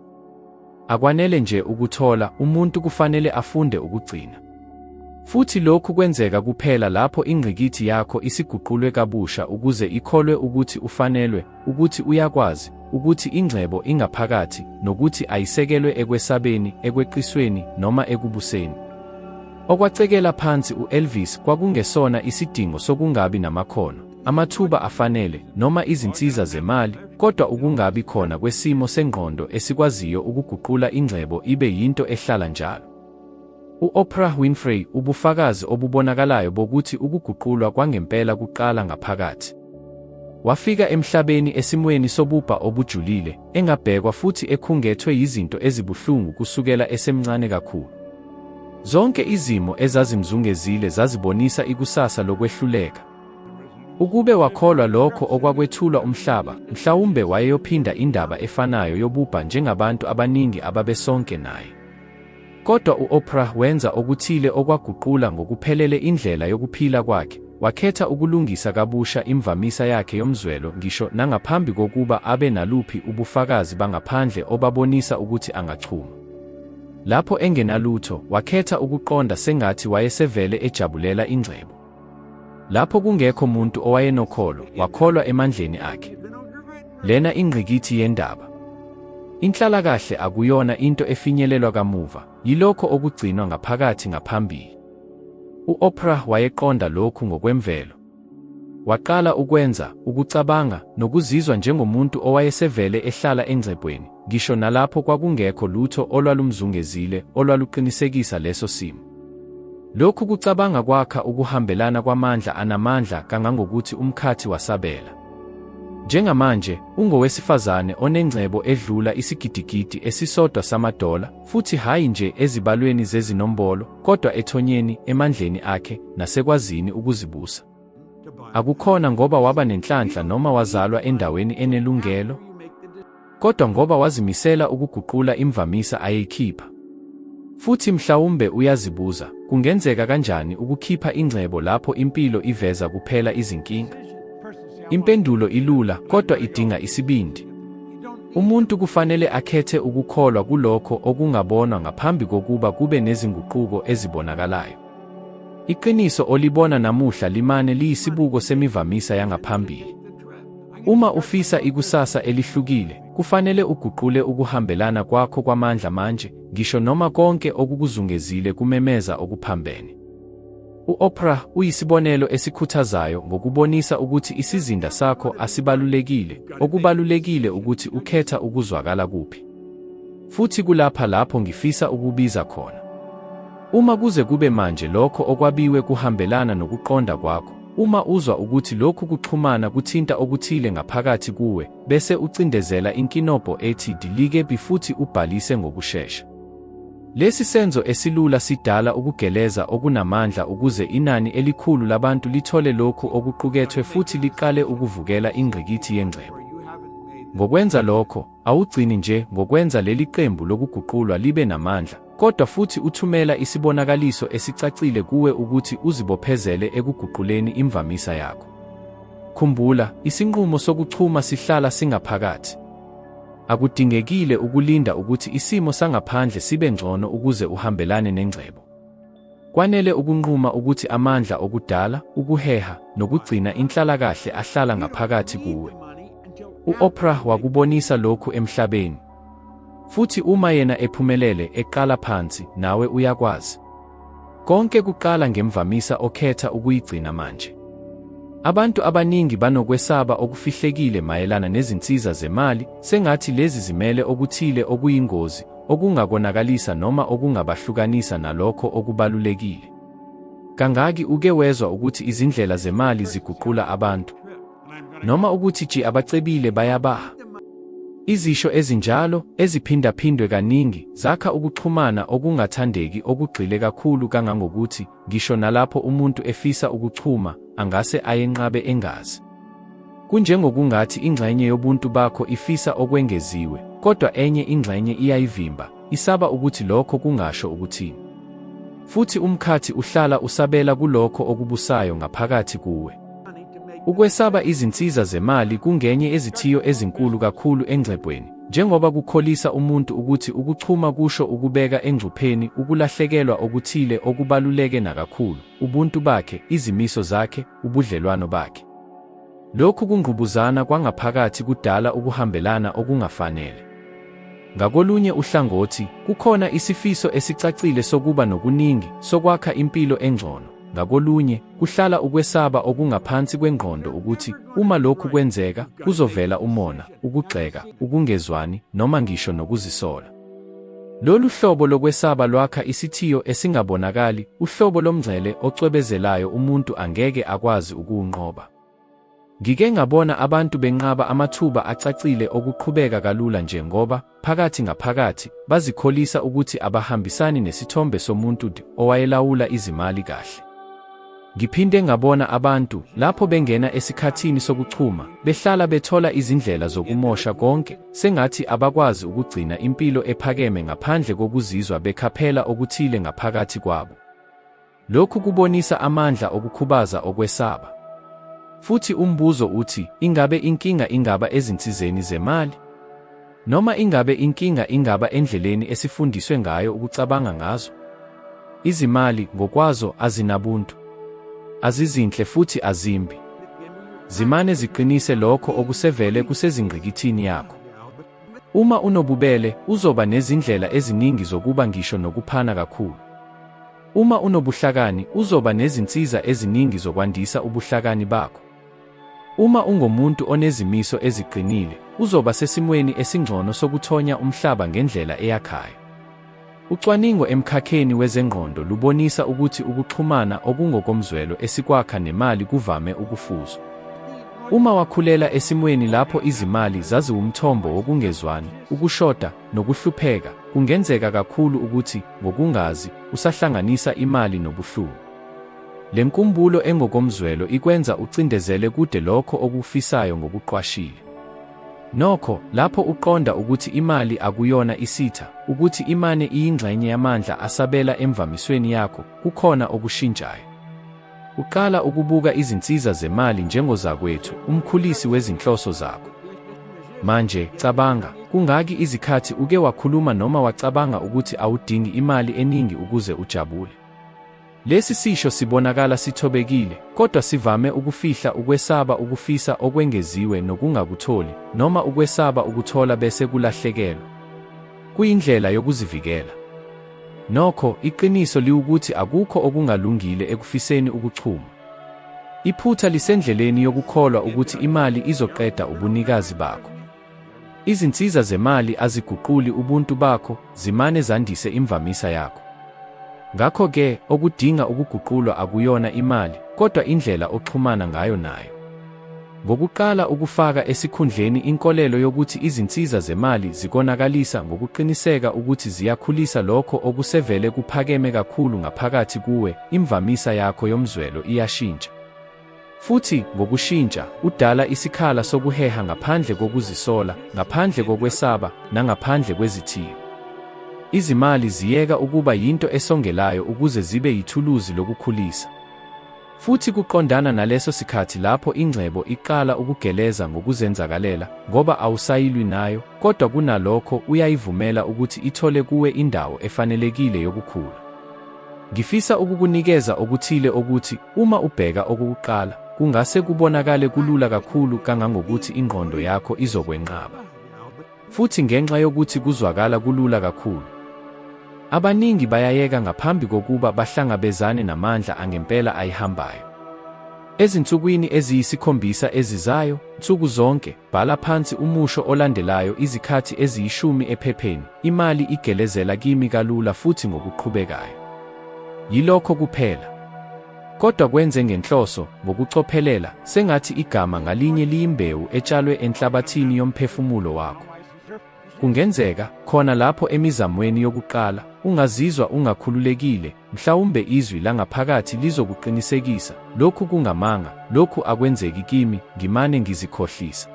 Akwanele nje ukuthola, umuntu kufanele afunde ukugcina. Futhi lokhu kwenzeka kuphela lapho ingqikithi yakho isiguqulwe kabusha ukuze ikholwe ukuthi ufanelwe, ukuthi uyakwazi, ukuthi ingcebo ingaphakathi, nokuthi ayisekelwe ekwesabeni, ekweqisweni, noma ekubuseni. Okwacekela phansi u-Elvis kwakungesona isidingo sokungabi namakhono, amathuba afanele, noma izinsiza zemali, kodwa ukungabi khona kwesimo sengqondo esikwaziyo ukuguqula ingcebo ibe yinto ehlala njalo. U-Oprah Winfrey ubufakazi obubonakalayo bokuthi ukuguqulwa kwangempela kuqala ngaphakathi. Wafika emhlabeni esimweni sobubha obujulile, engabhekwa futhi ekhungethwe yizinto ezibuhlungu kusukela esemncane kakhulu. Zonke izimo ezazimzungezile zazibonisa ikusasa lokwehluleka. Ukube wakholwa lokho okwakwethulwa umhlaba, mhlawumbe wayeyophinda indaba efanayo yobubha njengabantu abaningi ababesonke naye. Kodwa u-Oprah wenza okuthile okwaguqula ngokuphelele indlela yokuphila kwakhe, wakhetha ukulungisa kabusha imvamisa yakhe yomzwelo ngisho nangaphambi kokuba abe naluphi ubufakazi bangaphandle obabonisa ukuthi angachuma. Lapho engenalutho, wakhetha ukuqonda sengathi wayesevele ejabulela ingcebo. Lapho kungekho muntu owayenokholo, wakholwa emandleni akhe. Lena ingqikithi yendaba. Inhlalakahle akuyona into efinyelelwa kamuva, yilokho okugcinwa ngaphakathi ngaphambili. U-Oprah wayeqonda lokhu ngokwemvelo. Waqala ukwenza, ukucabanga, nokuzizwa njengomuntu owayesevele ehlala engcebweni, ngisho nalapho kwakungekho lutho olwalumzungezile olwaluqinisekisa leso simo. Lokhu kucabanga kwakha ukuhambelana kwamandla anamandla kangangokuthi umkhathi wasabela. Njengamanje, ungowesifazane onengcebo edlula isigidigidi esisodwa samadola, futhi hhayi nje ezibalweni zezinombolo, kodwa ethonyeni, emandleni akhe, nasekwazini ukuzibusa. Akukhona ngoba waba nenhlanhla noma wazalwa endaweni enelungelo, kodwa ngoba wazimisela ukuguqula imvamisa ayeyikhipha. Futhi mhlawumbe uyazibuza, kungenzeka kanjani ukukhipha ingcebo lapho impilo iveza kuphela izinkinga? Impendulo ilula, kodwa idinga isibindi. Umuntu kufanele akhethe ukukholwa kulokho okungabonwa ngaphambi kokuba kube nezinguquko ezibonakalayo. Iqiniso olibona namuhla limane liyisibuko semivamisa yangaphambili. Uma ufisa ikusasa elihlukile, kufanele uguqule ukuhambelana kwakho kwamandla manje, ngisho noma konke okukuzungezile kumemeza okuphambene. U-Oprah uyisibonelo esikhuthazayo ngokubonisa ukuthi isizinda sakho asibalulekile, okubalulekile ukuthi ukhetha ukuzwakala kuphi. Futhi kulapha lapho ngifisa ukubiza khona. Uma kuze kube manje lokho okwabiwe kuhambelana nokuqonda kwakho, uma uzwa ukuthi lokhu kuxhumana kuthinta okuthile ngaphakathi kuwe, bese ucindezela inkinobho ethi Dilike Bi futhi ubhalise ngokushesha. Lesi senzo esilula sidala ukugeleza okunamandla ukuze inani elikhulu labantu lithole lokhu okuqukethwe futhi liqale ukuvukela ingqikithi yengcebo. Ngokwenza lokho, awugcini nje ngokwenza leli qembu lokuguqulwa libe namandla, kodwa futhi uthumela isibonakaliso esicacile kuwe ukuthi uzibophezele ekuguquleni imvamisa yakho. Khumbula, isinqumo sokuchuma sihlala singaphakathi. Akudingekile ukulinda ukuthi isimo sangaphandle sibe ngcono ukuze uhambelane nengcebo. Kwanele ukunquma ukuthi amandla okudala, ukuheha, nokugcina inhlalakahle ahlala ngaphakathi kuwe. U-Oprah wakubonisa lokhu emhlabeni. Futhi uma yena ephumelele, eqala phansi, nawe uyakwazi. Konke kuqala ngemvamisa okhetha ukuyigcina manje. Abantu abaningi banokwesaba okufihlekile mayelana nezinsiza zemali, sengathi lezi zimele okuthile okuyingozi, okungakonakalisa noma okungabahlukanisa nalokho okubalulekile. Kangaki uke wezwa ukuthi izindlela zemali ziguqula abantu? Noma ukuthi ji abacebile bayabaha? Izisho ezinjalo, eziphindaphindwe kaningi, zakha ukuxhumana okungathandeki okugxile kakhulu kangangokuthi ngisho nalapho umuntu efisa ukuchuma, angase ayenqabe engazi. Kunjengokungathi ingxenye yobuntu bakho ifisa okwengeziwe, kodwa enye ingxenye iyayivimba, isaba ukuthi lokho kungasho ukuthini. Futhi umkhathi uhlala usabela kulokho okubusayo ngaphakathi kuwe. Ukwesaba izinsiza zemali kungenye yezithiyo ezinkulu kakhulu engcebweni, njengoba kukholisa umuntu ukuthi ukuchuma kusho ukubeka engcupheni ukulahlekelwa okuthile okubaluleke nakakhulu, ubuntu bakhe, izimiso zakhe, ubudlelwano bakhe. Lokhu kungqubuzana kwangaphakathi kudala ukuhambelana okungafanele. Ngakolunye uhlangothi, kukhona isifiso esicacile sokuba nokuningi, sokwakha impilo engcono, ngakolunye, kuhlala ukwesaba okungaphansi kwengqondo ukuthi uma lokhu kwenzeka, kuzovela umona, ukugxeka, ukungezwani, noma ngisho nokuzisola. Lolu hlobo lokwesaba lwakha isithiyo esingabonakali, uhlobo lomngcele ocwebezelayo umuntu angeke akwazi ukuwunqoba. Ngike ngabona abantu benqaba amathuba acacile okuqhubeka kalula nje ngoba, phakathi ngaphakathi, bazikholisa ukuthi abahambisani nesithombe somuntu owayelawula izimali kahle. Ngiphinde ngabona abantu, lapho bengena esikhathini sokuchuma, behlala bethola izindlela zokumosha konke, sengathi abakwazi ukugcina impilo ephakeme ngaphandle kokuzizwa bekhaphela okuthile ngaphakathi kwabo. Lokhu kubonisa amandla okukhubaza okwesaba. Futhi umbuzo uthi, ingabe inkinga ingaba ezinsizeni zemali? Noma ingabe inkinga ingaba endleleni esifundiswe ngayo ukucabanga ngazo? Izimali, ngokwazo, azinabuntu. Azizinhle futhi azimbi. Zimane ziqinise lokho okusevele kusezingqikithini yakho. Uma unobubele, uzoba nezindlela eziningi zokuba ngisho nokuphana kakhulu. Uma unobuhlakani, uzoba nezinsiza eziningi zokwandisa ubuhlakani bakho. Uma ungomuntu onezimiso eziqinile, uzoba sesimweni esingcono sokuthonya umhlaba ngendlela eyakhayo. Ucwaningo emkhakheni wezengqondo lubonisa ukuthi ukuxhumana okungokomzwelo esikwakha nemali kuvame ukufuzwa. Uma wakhulela esimweni lapho izimali zaziwumthombo wokungezwani, ukushoda, nokuhlupheka, kungenzeka kakhulu ukuthi, ngokungazi, usahlanganisa imali nobuhlungu. Le nkumbulo engokomzwelo ikwenza ucindezele kude lokho okufisayo ngokuqwashile. Nokho, lapho uqonda ukuthi imali akuyona isitha, ukuthi imane iyingxenye yamandla asabela emvamisweni yakho, kukhona okushintshayo. Uqala ukubuka izinsiza zemali njengozakwethu, umkhulisi wezinhloso zakho. Manje, cabanga, kungaki izikhathi uke wakhuluma noma wacabanga ukuthi awudingi imali eningi ukuze ujabule? Lesi sisho sibonakala sithobekile, kodwa sivame ukufihla ukwesaba ukufisa okwengeziwe nokungakutholi, noma ukwesaba ukuthola bese kulahlekelwa. Kuyindlela yokuzivikela. Nokho, iqiniso liwukuthi akukho okungalungile ekufiseni ukuchuma. Iphutha lisendleleni yokukholwa ukuthi imali izoqeda ubunikazi bakho. Izinsiza zemali aziguquli ubuntu bakho, zimane zandise imvamisa yakho. Ngakho-ke, okudinga ukuguqulwa akuyona imali, kodwa indlela oxhumana ngayo nayo. Ngokuqala ukufaka esikhundleni inkolelo yokuthi izinsiza zemali zikonakalisa ngokuqiniseka ukuthi ziyakhulisa lokho okusevele kuphakeme kakhulu ngaphakathi kuwe, imvamisa yakho yomzwelo iyashintsha. Futhi, ngokushintsha, udala isikhala sokuheha ngaphandle kokuzisola, ngaphandle kokwesaba, nangaphandle kwezithiyo. Izimali ziyeka ukuba yinto esongelayo ukuze zibe yithuluzi lokukhulisa. Futhi kuqondana naleso sikhathi lapho ingcebo iqala ukugeleza ngokuzenzakalela, ngoba awusayilwi nayo, kodwa kunalokho uyayivumela ukuthi ithole kuwe indawo efanelekile yokukhula. Ngifisa ukukunikeza okuthile okuthi, uma ubheka okokuqala, kungase kubonakale kulula kakhulu kangangokuthi ingqondo yakho izokwenqaba. Futhi ngenxa yokuthi kuzwakala kulula kakhulu, abaningi bayayeka ngaphambi kokuba bahlangabezane namandla angempela ayihambayo. Ezinsukwini eziyisikhombisa ezizayo, nsuku zonke, bhala phansi umusho olandelayo izikhathi eziyishumi ephepheni, Imali igelezela kimi kalula futhi ngokuqhubekayo. Yilokho kuphela. Kodwa kwenze ngenhloso, ngokucophelela, sengathi igama ngalinye liyimbewu etshalwe enhlabathini yomphefumulo wakho. Kungenzeka, khona lapho emizamweni yokuqala, ungazizwa ungakhululekile, mhlawumbe izwi langaphakathi lizokuqinisekisa, Lokhu kungamanga, lokhu akwenzeki kimi, ngimane ngizikhohlisa.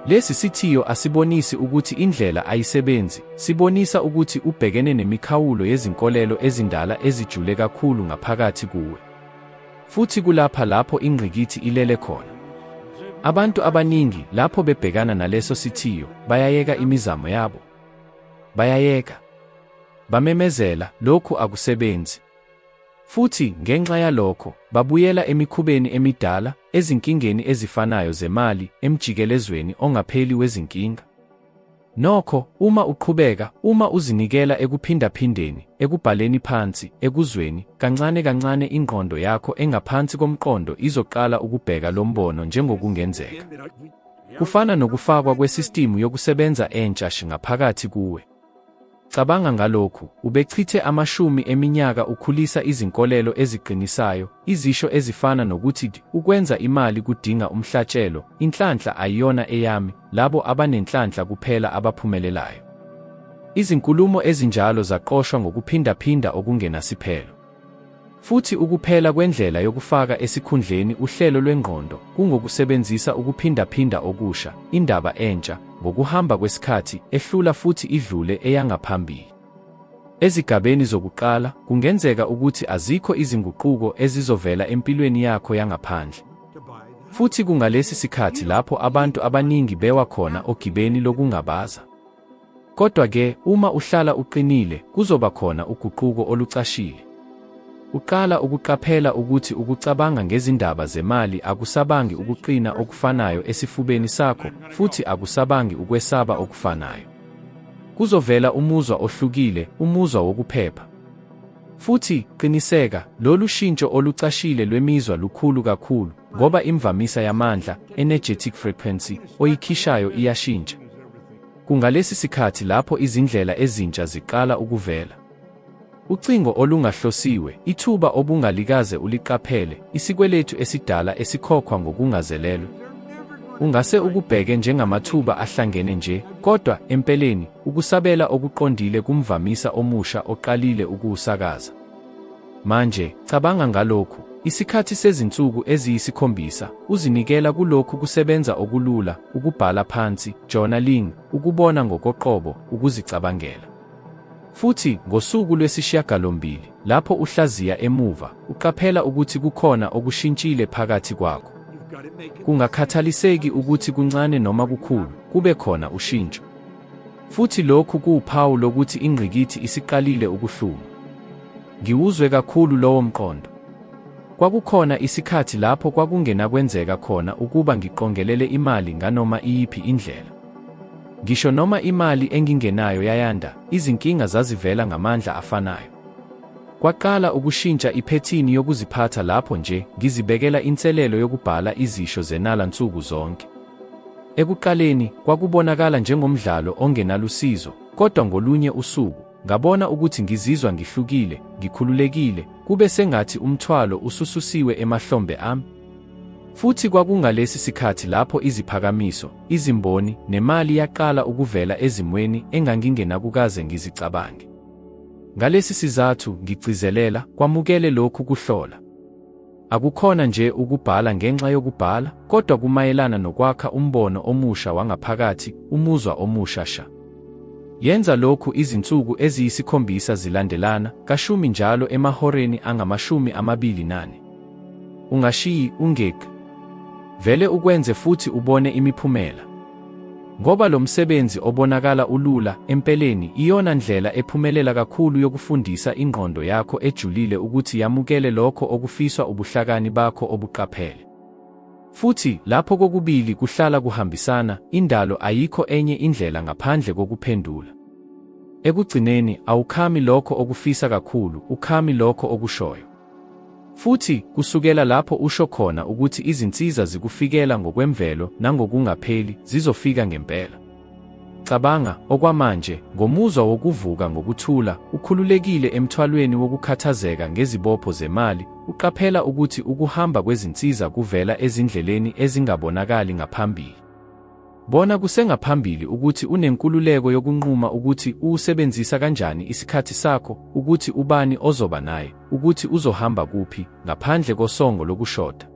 Lesi sithiyo asibonisi ukuthi indlela ayisebenzi, sibonisa ukuthi ubhekene nemikhawulo yezinkolelo ezindala ezijule kakhulu ngaphakathi kuwe. Futhi kulapha lapho ingqikithi ilele khona. Abantu abaningi, lapho bebhekana naleso sithiyo, bayayeka imizamo yabo. Bayayeka. Bamemezela, lokhu akusebenzi. Futhi, ngenxa yalokho, babuyela emikhubeni emidala, ezinkingeni ezifanayo zemali, emjikelezweni ongapheli wezinkinga. Nokho, uma uqhubeka, uma uzinikela ekuphindaphindeni, ekubhaleni phansi, ekuzweni, kancane kancane ingqondo yakho engaphansi komqondo izoqala ukubheka lo mbono njengokungenzeka. Kufana nokufakwa kwesistimu yokusebenza entsha ngaphakathi kuwe. Cabanga ngalokhu, ubechithe amashumi eminyaka ukhulisa izinkolelo eziqinisayo, izisho ezifana nokuthi ukwenza imali kudinga umhlatshelo, inhlanhla ayiyona eyami, labo abanenhlanhla kuphela abaphumelelayo. Izinkulumo ezinjalo zaqoshwa ngokuphindaphinda okungenasiphelo. Futhi ukuphela kwendlela yokufaka esikhundleni uhlelo lwengqondo kungokusebenzisa ukuphindaphinda okusha, indaba entsha, ngokuhamba kwesikhathi, ehlula futhi idlule eyangaphambili. Ezigabeni zokuqala, kungenzeka ukuthi azikho izinguquko ezizovela empilweni yakho yangaphandle. Futhi kungalesi sikhathi lapho abantu abaningi bewa khona ogibeni lokungabaza. Kodwa-ke, uma uhlala uqinile, kuzoba khona uguquko olucashile. Uqala ukuqaphela ukuthi ukucabanga ngezindaba zemali akusabangi ukuqina okufanayo esifubeni sakho futhi akusabangi ukwesaba okufanayo. Kuzovela umuzwa ohlukile, umuzwa wokuphepha. Futhi, qiniseka, lolu shintsho olucashile lwemizwa lukhulu kakhulu, ngoba imvamisa yamandla, energetic frequency, oyikhishayo iyashintsha. Kungalesi sikhathi lapho izindlela ezintsha ziqala ukuvela. Ucingo olungahlosiwe, ithuba obungalikaze uliqaphele, isikweletu esidala esikhokhwa ngokungazelelwe. Ungase ukubheke njengamathuba ahlangene nje, kodwa, empeleni, ukusabela okuqondile kumvamisa omusha oqalile ukuwusakaza. Manje, cabanga ngalokhu, isikhathi sezinsuku eziyisikhombisa, uzinikela kulokhu kusebenza okulula, ukubhala phansi, journaling, ukubona ngokoqobo, ukuzicabangela. Futhi, ngosuku lwesishiyagalombili, lapho uhlaziya emuva, uqaphela ukuthi kukhona okushintshile phakathi kwakho. Kungakhathaliseki ukuthi kuncane noma kukhulu, kube khona ushintsho. Futhi lokhu kuwuphawu lokuthi ingqikithi isiqalile ukuhluma. Ngiwuzwe kakhulu lowo mqondo. Kwakukhona isikhathi lapho kwakungenakwenzeka khona ukuba ngiqongelele imali nganoma iyiphi indlela. Ngisho noma imali engingenayo yayanda, izinkinga zazivela ngamandla afanayo. Kwaqala ukushintsha iphethini yokuziphatha lapho nje ngizibekela inselelo yokubhala izisho zenala nsuku zonke. Ekuqaleni, kwakubonakala njengomdlalo ongenalusizo, kodwa ngolunye usuku, ngabona ukuthi ngizizwa ngihlukile, ngikhululekile, kube sengathi umthwalo usususiwe emahlombe ami. Futhi kwakungalesi sikhathi lapho iziphakamiso, izimboni, nemali yaqala ukuvela ezimweni engangingenakukaze ngizicabange. Ngalesi sizathu, ngigcizelela, kwamukele lokhu kuhlola. Akukhona nje ukubhala ngenxa yokubhala, kodwa kumayelana nokwakha umbono omusha wangaphakathi, umuzwa omusha sha. Yenza lokhu izinsuku eziyisikhombisa zilandelana, kashumi njalo emahoreni angama-24. Ungashiyi, ungeqi. Vele ukwenze futhi ubone imiphumela. Ngoba lo msebenzi obonakala ulula, empeleni, iyona ndlela ephumelela kakhulu yokufundisa ingqondo yakho ejulile ukuthi yamukele lokho okufiswa ubuhlakani bakho obuqaphele. Futhi, lapho kokubili kuhlala kuhambisana, indalo ayikho enye indlela ngaphandle kokuphendula. Ekugcineni, awukhami lokho okufisa kakhulu, ukhami lokho okushoyo. Futhi, kusukela lapho usho khona ukuthi izinsiza zikufikela ngokwemvelo nangokungapheli, zizofika ngempela. Cabanga, okwamanje, ngomuzwa wokuvuka ngokuthula, ukhululekile emthwalweni wokukhathazeka ngezibopho zemali, uqaphela ukuthi ukuhamba kwezinsiza kuvela ezindleleni ezingabonakali ngaphambili. Bona kusengaphambili ukuthi unenkululeko yokunquma ukuthi uwusebenzisa kanjani isikhathi sakho, ukuthi ubani ozoba naye, ukuthi uzohamba kuphi, ngaphandle kosongo lokushoda.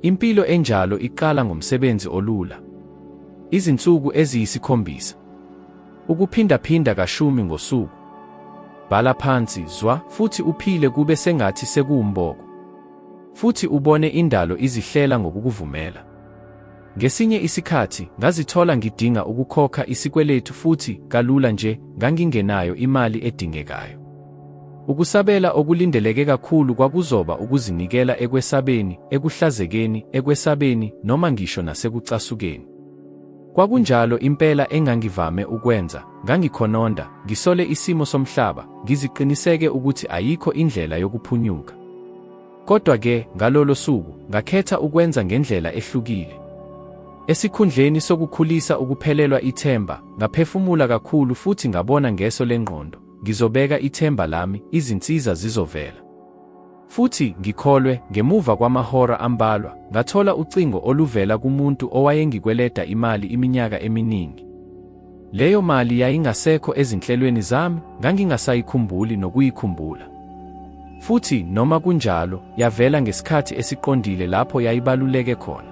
Impilo enjalo iqala ngomsebenzi olula. Izinsuku eziyisikhombisa. Ukuphindaphinda kashumi ngosuku. Bhala phansi, zwa, futhi uphile kube sengathi sekuwumboko. Futhi ubone indalo izihlela ngokukuvumela. Ngesinye isikhathi, ngazithola ngidinga ukukhokha isikweletu futhi, kalula nje, ngangingenayo imali edingekayo. Ukusabela okulindeleke kakhulu kwakuzoba ukuzinikela ekwesabeni, ekuhlazekeni, ekwesabeni, noma ngisho nasekucasukeni. Kwakunjalo impela engangivame ukwenza, ngangikhononda, ngisole isimo somhlaba, ngiziqiniseke ukuthi ayikho indlela yokuphunyuka. Kodwa-ke, ngalolo suku, ngakhetha ukwenza ngendlela ehlukile. Esikhundleni sokukhulisa ukuphelelwa ithemba, ngaphefumula kakhulu futhi ngabona ngeso lengqondo, ngizobeka ithemba lami, izinsiza zizovela. Futhi, ngikholwe, ngemuva kwamahora ambalwa, ngathola ucingo oluvela kumuntu owayengikweleda imali iminyaka eminingi. Leyo mali yayingasekho ezinhlelweni zami, ngangingasayikhumbuli nokuyikhumbula. Futhi, noma kunjalo, yavela ngesikhathi esiqondile lapho yayibaluleke khona.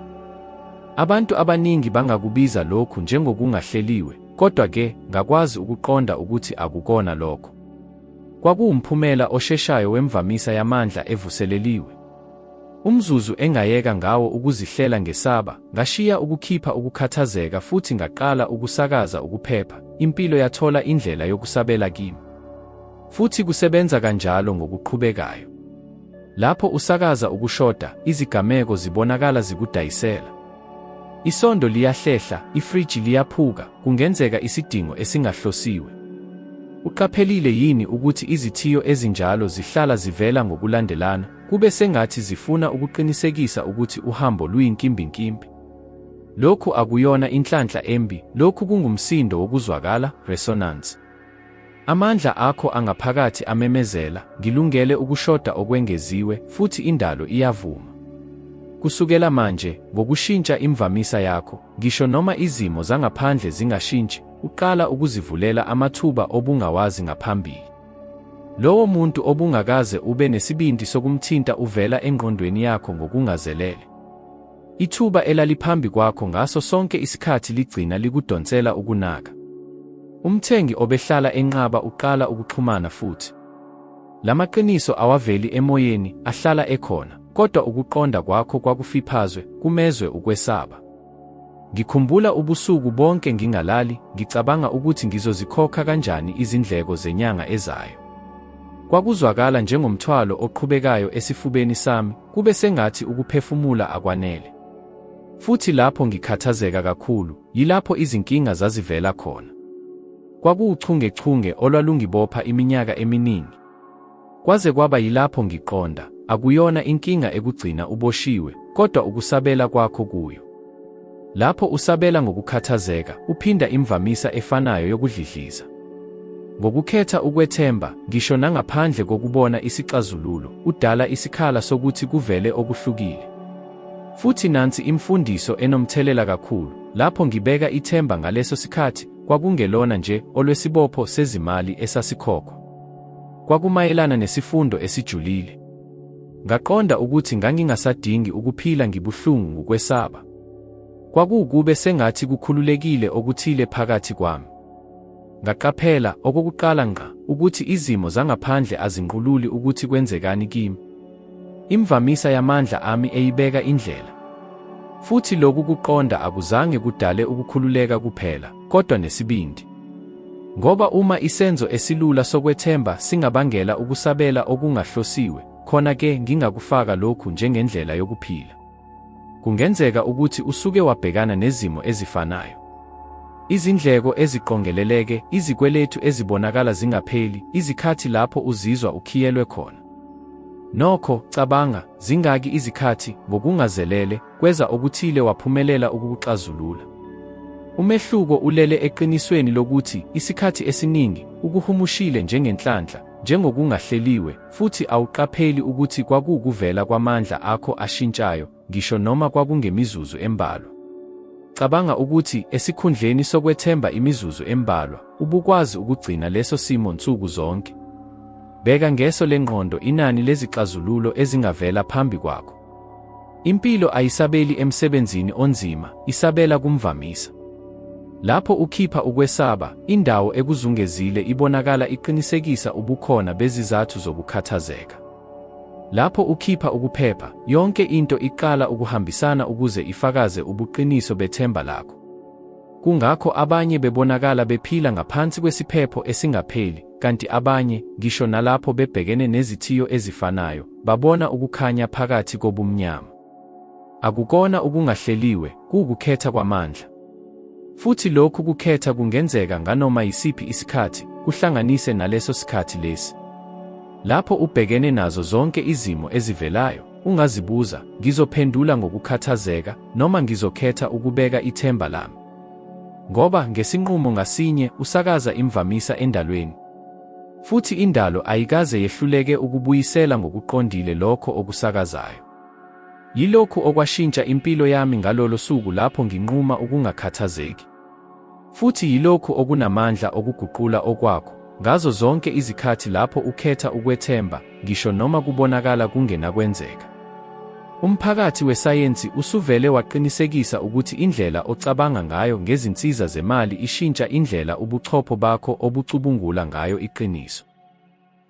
Abantu abaningi bangakubiza lokhu njengokungahleliwe, kodwa-ke ngakwazi ukuqonda ukuthi akukona lokho. Kwakuwumphumela osheshayo wemvamisa yamandla evuseleliwe. Umzuzu engayeka ngawo ukuzihlela ngesaba, ngashiya ukukhipha ukukhathazeka futhi ngaqala ukusakaza ukuphepha, impilo yathola indlela yokusabela kimi. Futhi kusebenza kanjalo ngokuqhubekayo. Lapho usakaza ukushoda, izigameko zibonakala zikudayisela. Isondo liyahlehla, ifriji liyaphuka, kungenzeka isidingo esingahlosiwe. Uqaphelile yini ukuthi izithiyo ezinjalo zihlala zivela ngokulandelana, kube sengathi zifuna ukuqinisekisa ukuthi uhambo luyinkimbinkimbi? Lokhu akuyona inhlanhla embi, lokhu kungumsindo wokuzwakala, resonance. Amandla akho angaphakathi amemezela, Ngilungele ukushoda okwengeziwe, futhi indalo iyavuma. Kusukela manje, ngokushintsha imvamisa yakho, ngisho noma izimo zangaphandle zingashintshi, uqala ukuzivulela amathuba obungawazi ngaphambili. Lowo muntu obungakaze ube nesibindi sokumthinta uvela engqondweni yakho ngokungazelele. Ithuba elaliphambi kwakho ngaso sonke isikhathi ligcina likudonsela ukunaka. Umthengi obehlala enqaba uqala ukuxhumana futhi. Lamaqiniso awaveli emoyeni, ahlala ekhona, kodwa ukuqonda kwakho kwakufiphazwe, kumezwe ukwesaba. Ngikhumbula ubusuku bonke ngingalali, ngicabanga ukuthi ngizozikhokha kanjani izindleko zenyanga ezayo. Kwakuzwakala njengomthwalo oqhubekayo esifubeni sami, kube sengathi ukuphefumula akwanele. Futhi lapho ngikhathazeka kakhulu, yilapho izinkinga zazivela khona. Kwakuwuchungechunge olwalungibopha iminyaka eminingi. Kwaze kwaba yilapho ngiqonda, akuyona inkinga ekugcina uboshiwe, kodwa ukusabela kwakho kuyo. Lapho usabela ngokukhathazeka, uphinda imvamisa efanayo yokudlidliza. Ngokukhetha ukwethemba, ngisho nangaphandle kokubona isixazululo, udala isikhala sokuthi kuvele okuhlukile. Futhi nansi imfundiso enomthelela kakhulu, lapho ngibeka ithemba ngaleso sikhathi, kwakungelona nje olwesibopho sezimali esasikhokhwa. Kwakumayelana nesifundo esijulile. Ngaqonda ukuthi ngangingasadingi ukuphila ngibuhlungu ngukwesaba. Kwakuwukube sengathi kukhululekile okuthile phakathi kwami. Ngaqaphela, okokuqala ngqa, ukuthi izimo zangaphandle azinqululi ukuthi kwenzekani kimi. Imvamisa yamandla ami eyibeka indlela. Futhi lokhu kuqonda akuzange kudale ukukhululeka kuphela, kodwa nesibindi. Ngoba uma isenzo esilula sokwethemba singabangela ukusabela okungahlosiwe, khona-ke ngingakufaka lokhu njengendlela yokuphila. Kungenzeka ukuthi usuke wabhekana nezimo ezifanayo. Izindleko eziqongeleleke, izikweletu ezibonakala zingapheli, izikhathi lapho uzizwa ukhiyelwe khona. Nokho, cabanga, zingaki izikhathi, ngokungazelele, kweza okuthile waphumelela ukukuxazulula. Umehluko ulele eqinisweni lokuthi, isikhathi esiningi, ukuhumushile njengenhlanhla, njengokungahleliwe, futhi awuqapheli ukuthi kwakuwukuvela kwamandla akho ashintshayo, ngisho noma kwakungemizuzu embalwa. Cabanga ukuthi, esikhundleni sokwethemba imizuzu embalwa, ubukwazi ukugcina leso simo nsuku zonke. Bheka ngeso lengqondo inani lezixazululo ezingavela phambi kwakho. Impilo ayisabeli emsebenzini onzima, isabela kumvamisa. Lapho ukhipha ukwesaba, indawo ekuzungezile ibonakala iqinisekisa ubukhona bezizathu zokukhathazeka. Lapho ukhipha ukuphepha, yonke into iqala ukuhambisana ukuze ifakaze ubuqiniso bethemba lakho. Kungakho abanye bebonakala bephila ngaphansi kwesiphepho esingapheli, kanti abanye, ngisho nalapho bebhekene nezithiyo ezifanayo, babona ukukhanya phakathi kobumnyama. Akukona ukungahleliwe, kuwukukhetha kwamandla. Futhi lokhu kukhetha kungenzeka nganoma yisiphi isikhathi, kuhlanganise naleso sikhathi lesi. Lapho ubhekene nazo zonke izimo ezivelayo, ungazibuza, Ngizophendula ngokukhathazeka, noma ngizokhetha ukubeka ithemba lami? Ngoba, ngesinqumo ngasinye, usakaza imvamisa endalweni. Futhi indalo ayikaze yehluleke ukubuyisela ngokuqondile lokho okusakazayo. Yilokhu okwashintsha impilo yami ngalolo suku lapho nginquma ukungakhathazeki. Futhi yilokhu okunamandla okuguqula okwakho, ngazo zonke izikhathi lapho ukhetha ukwethemba, ngisho noma kubonakala kungenakwenzeka. Umphakathi wesayensi usuvele waqinisekisa ukuthi indlela ocabanga ngayo ngezinsiza zemali ishintsha indlela ubuchopho bakho obucubungula ngayo iqiniso.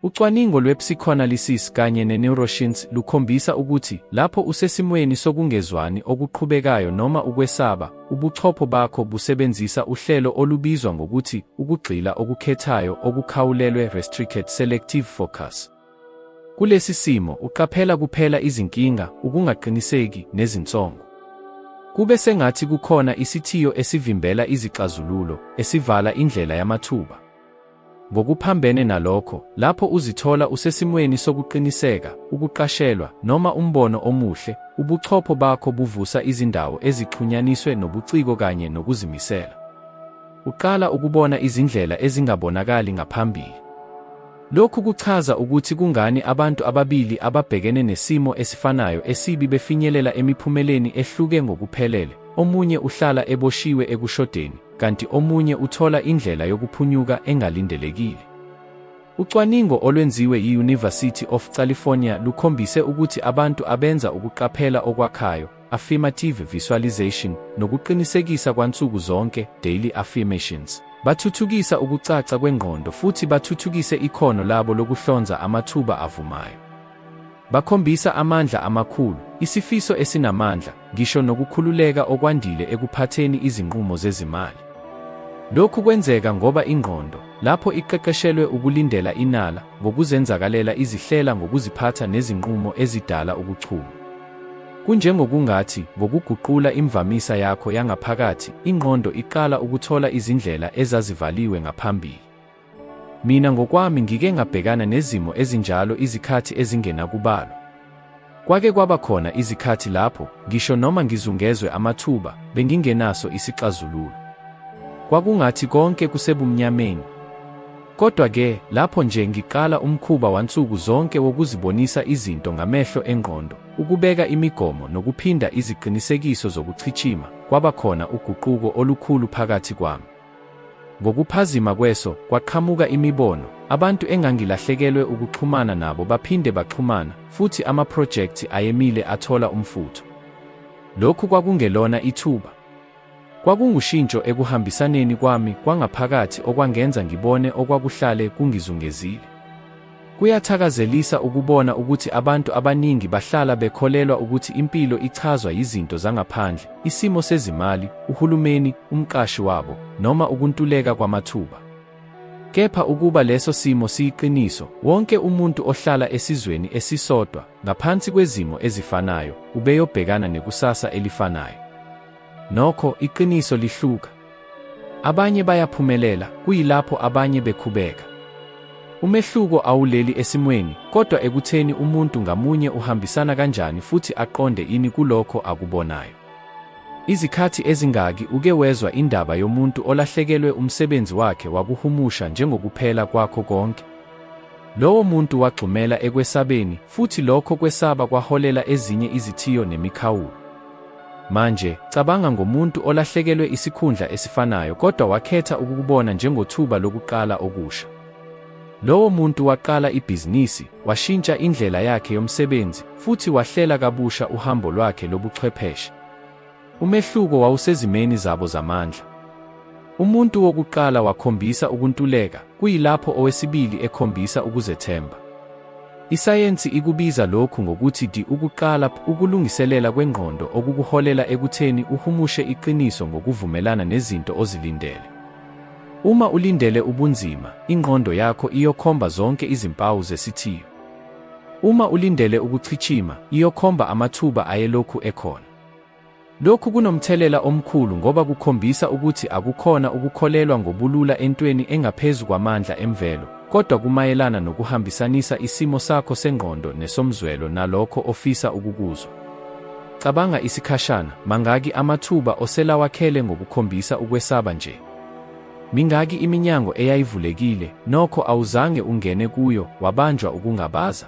Ucwaningo lwe-psychoanalysis kanye ne-neuroscience lukhombisa ukuthi lapho usesimweni sokungezwani okuqhubekayo noma ukwesaba, ubuchopho bakho busebenzisa uhlelo olubizwa ngokuthi ukugxila okukhethayo okukhawulelwe restricted selective focus. Kulesi simo, uqaphela kuphela izinkinga, ukungaqiniseki, nezinsongo. Kube sengathi kukhona isithiyo esivimbela izixazululo, esivala indlela yamathuba. Ngokuphambene nalokho, lapho uzithola usesimweni sokuqiniseka, ukuqashelwa, noma umbono omuhle, ubuchopho bakho buvusa izindawo ezixhunyaniswe nobuciko kanye nokuzimisela. Uqala ukubona izindlela ezingabonakali ngaphambili. Lokhu kuchaza ukuthi kungani abantu ababili ababhekene nesimo esifanayo esibi befinyelela emiphumeleni ehluke ngokuphelele, omunye uhlala eboshiwe ekushodeni, kanti omunye uthola indlela yokuphunyuka engalindelekile. Ucwaningo olwenziwe yi-University of California lukhombise ukuthi abantu abenza ukuqaphela okwakhayo, affirmative visualization, nokuqinisekisa kwansuku zonke, daily affirmations, bathuthukisa ukucaca kwengqondo futhi bathuthukise ikhono labo lokuhlonza amathuba avumayo. Bakhombisa amandla amakhulu, isifiso esinamandla, ngisho nokukhululeka okwandile ekuphatheni izinqumo zezimali. Lokhu kwenzeka ngoba ingqondo, lapho iqeqeshelwe ukulindela inala, ngokuzenzakalela izihlela ngokuziphatha nezinqumo ezidala ukuchuma. Kunjengokungathi, ngokuguqula imvamisa yakho yangaphakathi, ingqondo iqala ukuthola izindlela ezazivaliwe ngaphambili. Mina ngokwami ngike ngabhekana nezimo ezinjalo izikhathi ezingenakubalwa. Kwake kwaba khona izikhathi lapho, ngisho noma ngizungezwe amathuba, bengingenaso isixazululo. Kwakungathi konke kusebumnyameni. Kodwa-ke, lapho nje ngiqala umkhuba wansuku zonke wokuzibonisa izinto ngamehlo engqondo, ukubeka imigomo nokuphinda iziqinisekiso zokuchichima, kwaba khona uguquko olukhulu phakathi kwami. Ngokuphazima kweso, kwaqhamuka imibono, abantu engangilahlekelwe ukuxhumana nabo baphinde baxhumana, futhi amaphrojekthi ayemile athola umfutho. Lokhu kwakungelona ithuba. Kwakungushintsho ekuhambisaneni kwami kwangaphakathi okwangenza ngibone okwakuhlale kungizungezile. Kuyathakazelisa ukubona ukuthi abantu abaningi bahlala bekholelwa ukuthi impilo ichazwa yizinto zangaphandle, isimo sezimali, uhulumeni, umqashi wabo, noma ukuntuleka kwamathuba. Kepha ukuba leso simo siyiqiniso, wonke umuntu ohlala esizweni esisodwa, ngaphansi kwezimo ezifanayo, ubeyobhekana nekusasa elifanayo. Nokho, iqiniso lihluka. Abanye bayaphumelela, kuyilapho abanye bekhubeka. Umehluko awuleli esimweni, kodwa ekutheni umuntu ngamunye uhambisana kanjani futhi aqonde ini kulokho akubonayo. Izikhathi ezingaki uke wezwa indaba yomuntu olahlekelwe umsebenzi wakhe wakuhumusha njengokuphela kwakho konke? Lowo muntu wagxumela ekwesabeni, futhi lokho kwesaba kwaholela ezinye izithiyo nemikhawulo. Manje, cabanga ngomuntu olahlekelwe isikhundla esifanayo kodwa wakhetha ukukubona njengothuba lokuqala okusha. Lowo muntu waqala ibhizinisi, washintsha indlela yakhe yomsebenzi, futhi wahlela kabusha uhambo lwakhe lobuchwepheshe. Umehluko wawusezimeni zabo zamandla. Umuntu wokuqala wakhombisa ukuntuleka, kuyilapho owesibili ekhombisa ukuzethemba. Isayensi ikubiza lokhu ngokuthi di ukuqala p ukulungiselela kwengqondo okukuholela ekutheni uhumushe iqiniso ngokuvumelana nezinto ozilindele. Uma ulindele ubunzima, ingqondo yakho iyokhomba zonke izimpawu zesithiyo. Uma ulindele ukuchichima, iyokhomba amathuba ayelokhu ekhona. Lokhu kunomthelela omkhulu ngoba kukhombisa ukuthi akukhona ukukholelwa ngobulula entweni engaphezu kwamandla emvelo, kodwa kumayelana nokuhambisanisa isimo sakho sengqondo nesomzwelo nalokho ofisa ukukuzwa. Cabanga isikhashana, mangaki amathuba oselawakhele ngokukhombisa ukwesaba nje? Mingaki iminyango eyayivulekile, nokho awuzange ungene kuyo, wabanjwa ukungabaza?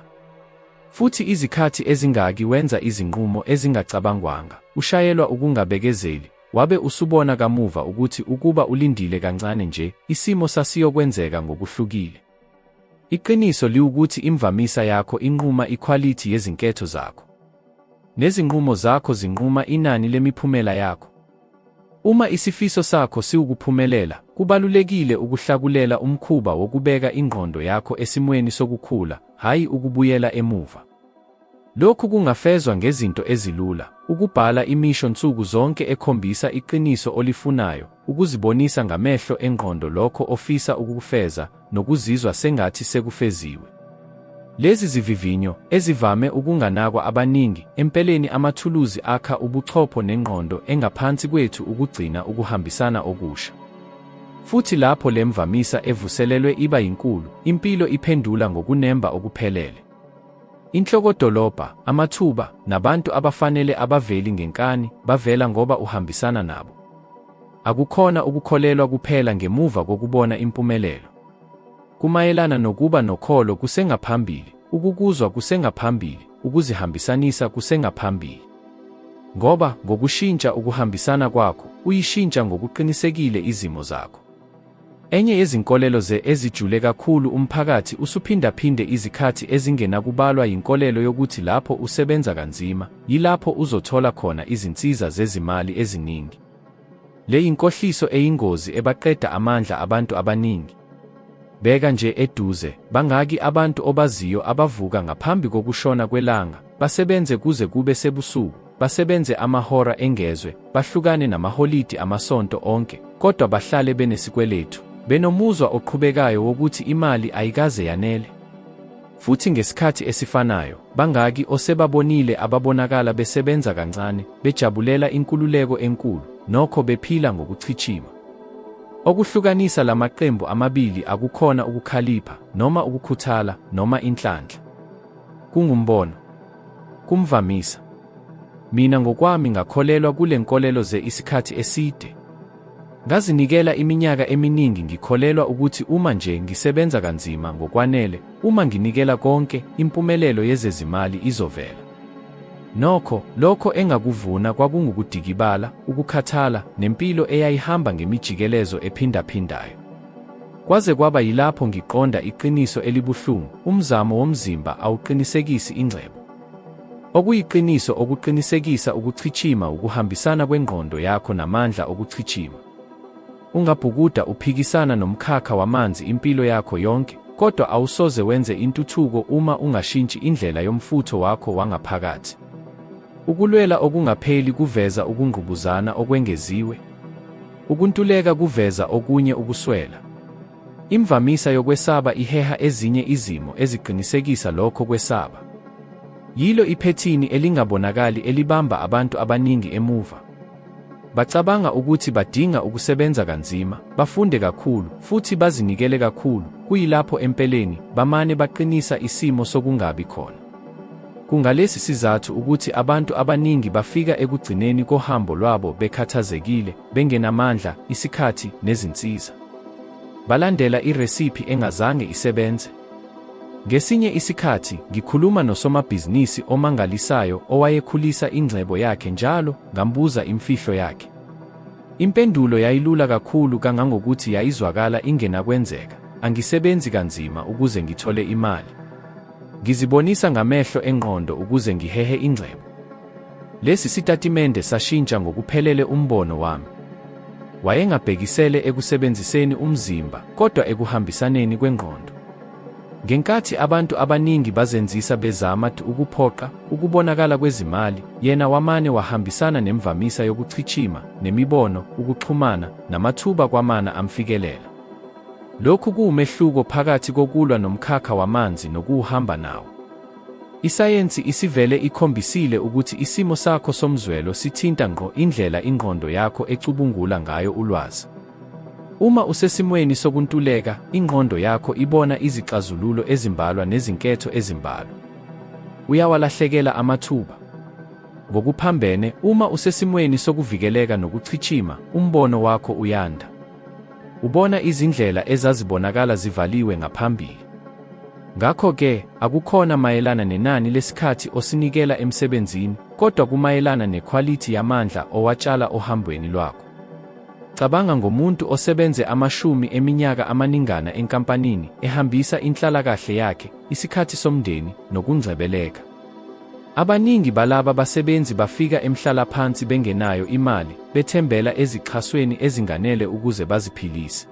Futhi izikhathi ezingaki wenza izinqumo ezingacabangwanga, ushayelwa ukungabekezeli, wabe usubona kamuva ukuthi ukuba ulindile kancane nje, isimo sasiyokwenzeka ngokuhlukile? Iqiniso liwukuthi imvamisa yakho inquma ikhwalithi yezinketho zakho. Nezinqumo zakho zinquma inani lemiphumela yakho. Uma isifiso sakho siwukuphumelela, kubalulekile ukuhlakulela umkhuba wokubeka ingqondo yakho esimweni sokukhula, hhayi ukubuyela emuva. Lokhu kungafezwa ngezinto ezilula, ukubhala imisho nsuku zonke ekhombisa iqiniso olifunayo, ukuzibonisa ngamehlo engqondo lokho ofisa ukukufeza, nokuzizwa sengathi sekufeziwe. Lezi zivivinyo, ezivame ukunganakwa abaningi, empeleni amathuluzi akha ubuchopho nengqondo engaphansi kwethu ukugcina ukuhambisana okusha. Futhi lapho le mvamisa evuselelwe iba yinkulu, impilo iphendula ngokunemba okuphelele. Inhlokodolobha, amathuba, nabantu abafanele abaveli ngenkani, bavela ngoba uhambisana nabo. Akukhona ukukholelwa kuphela ngemuva kokubona impumelelo. Kumayelana nokuba nokholo kusengaphambili, ukukuzwa kusengaphambili, ukuzihambisanisa kusengaphambili. Ngoba, ngokushintsha ukuhambisana kwakho, uyishintsha ngokuqinisekile izimo zakho. Enye yezinkolelo ze ezijule kakhulu umphakathi usuphindaphinde izikhathi ezingenakubalwa yinkolelo yokuthi lapho usebenza kanzima, yilapho uzothola khona izinsiza zezimali eziningi. Le yinkohliso eyingozi ebaqeda amandla abantu abaningi. Bheka nje eduze, bangaki abantu obaziyo abavuka ngaphambi kokushona kwelanga, basebenze kuze kube sebusuku, basebenze amahora engezwe, bahlukane namaholidi amasonto onke, kodwa bahlale benesikweletu, benomuzwa oqhubekayo wokuthi imali ayikaze yanele? Futhi ngesikhathi esifanayo, bangaki osebabonile ababonakala besebenza kancane, bejabulela inkululeko enkulu, nokho bephila ngokuchichima? Okuhlukanisa la maqembu amabili akukhona ukukhalipha, noma ukukhuthala, noma inhlanhla. Kungumbono. Kumvamisa. Mina ngokwami ngakholelwa kule nkolelo ze isikhathi eside. Ngazinikela iminyaka eminingi ngikholelwa ukuthi uma nje ngisebenza kanzima ngokwanele, uma nginikela konke, impumelelo yezezimali izovela. Nokho, lokho engakuvuna kwakungukudikibala, ukukhathala, nempilo eyayihamba ngemijikelezo ephindaphindayo. Kwaze kwaba yilapho ngiqonda iqiniso elibuhlungu, umzamo womzimba awuqinisekisi ingcebo. Okuyiqiniso okuqinisekisa ukuchichima wukuhambisana kwengqondo yakho namandla okuchichima. Ungabhukuda uphikisana nomkhakha wamanzi impilo yakho yonke, kodwa awusoze wenze intuthuko uma ungashintshi indlela yomfutho wakho wangaphakathi. Ukulwela okungapheli kuveza ukungqubuzana okwengeziwe. Ukuntuleka kuveza okunye ukuswela. Imvamisa yokwesaba iheha ezinye izimo eziqinisekisa lokho kwesaba. Yilo iphethini elingabonakali elibamba abantu abaningi emuva. Bacabanga ukuthi badinga ukusebenza kanzima, bafunde kakhulu, futhi bazinikele kakhulu, kuyilapho empeleni, bamane baqinisa isimo sokungabi khona. Kungalesi sizathu ukuthi abantu abaningi bafika ekugcineni kohambo lwabo bekhathazekile, bengenamandla, isikhathi, nezinsiza. Balandela iresiphi engazange isebenze. Ngesinye isikhathi, ngikhuluma nosomabhizinisi omangalisayo owayekhulisa ingcebo yakhe njalo, ngambuza imfihlo yakhe. Impendulo yayilula kakhulu kangangokuthi yayizwakala ingenakwenzeka, Angisebenzi kanzima ukuze ngithole imali. Ngizibonisa ngamehlo engqondo ukuze ngihehe ingcebo. Lesi sitatimende sashintsha ngokuphelele umbono wami. Wayengabhekisele ekusebenziseni umzimba, kodwa ekuhambisaneni kwengqondo. Ngenkathi abantu abaningi bazenzisa bezama ukuphoqa ukubonakala kwezimali, yena wamane wahambisana nemvamisa yokuchichima, nemibono, ukuxhumana, namathuba kwamana amfikelela. Lokhu kuwumehluko phakathi kokulwa nomkhakha wamanzi nokuwuhamba nawo. Isayensi isivele ikhombisile ukuthi isimo sakho somzwelo sithinta ngqo indlela ingqondo yakho ecubungula ngayo ulwazi. Uma usesimweni sokuntuleka, ingqondo yakho ibona izixazululo ezimbalwa nezinketho ezimbalwa. Uyawalahlekela amathuba. Ngokuphambene, uma usesimweni sokuvikeleka nokuchichima, umbono wakho uyanda. Ubona izindlela ezazibonakala zivaliwe ngaphambili. Ngakho-ke, akukhona mayelana nenani lesikhathi osinikela emsebenzini, kodwa kumayelana nekhwalithi yamandla owatshala ohambweni lwakho. Cabanga ngomuntu osebenze amashumi eminyaka amaningana enkampanini, ehambisa inhlalakahle yakhe, isikhathi somndeni, nokungcebeleka. Abaningi balaba basebenzi bafika emhlalaphansi bengenayo imali, bethembela ezixhasweni ezinganele ukuze baziphilise.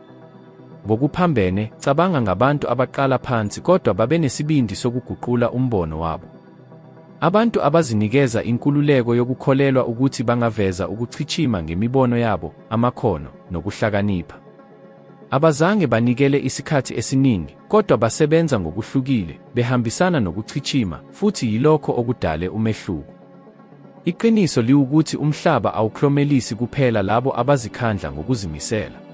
Ngokuphambene, cabanga ngabantu abaqala phansi kodwa babenesibindi sokuguqula umbono wabo. Abantu abazinikeza inkululeko yokukholelwa ukuthi bangaveza ukuchichima ngemibono yabo, amakhono, nokuhlakanipha. Abazange banikele isikhathi esiningi, kodwa basebenza ngokuhlukile, behambisana nokuchichima, futhi yilokho okudale umehluko. Iqiniso liwukuthi umhlaba awuklomelisi kuphela labo abazikhandla ngokuzimisela.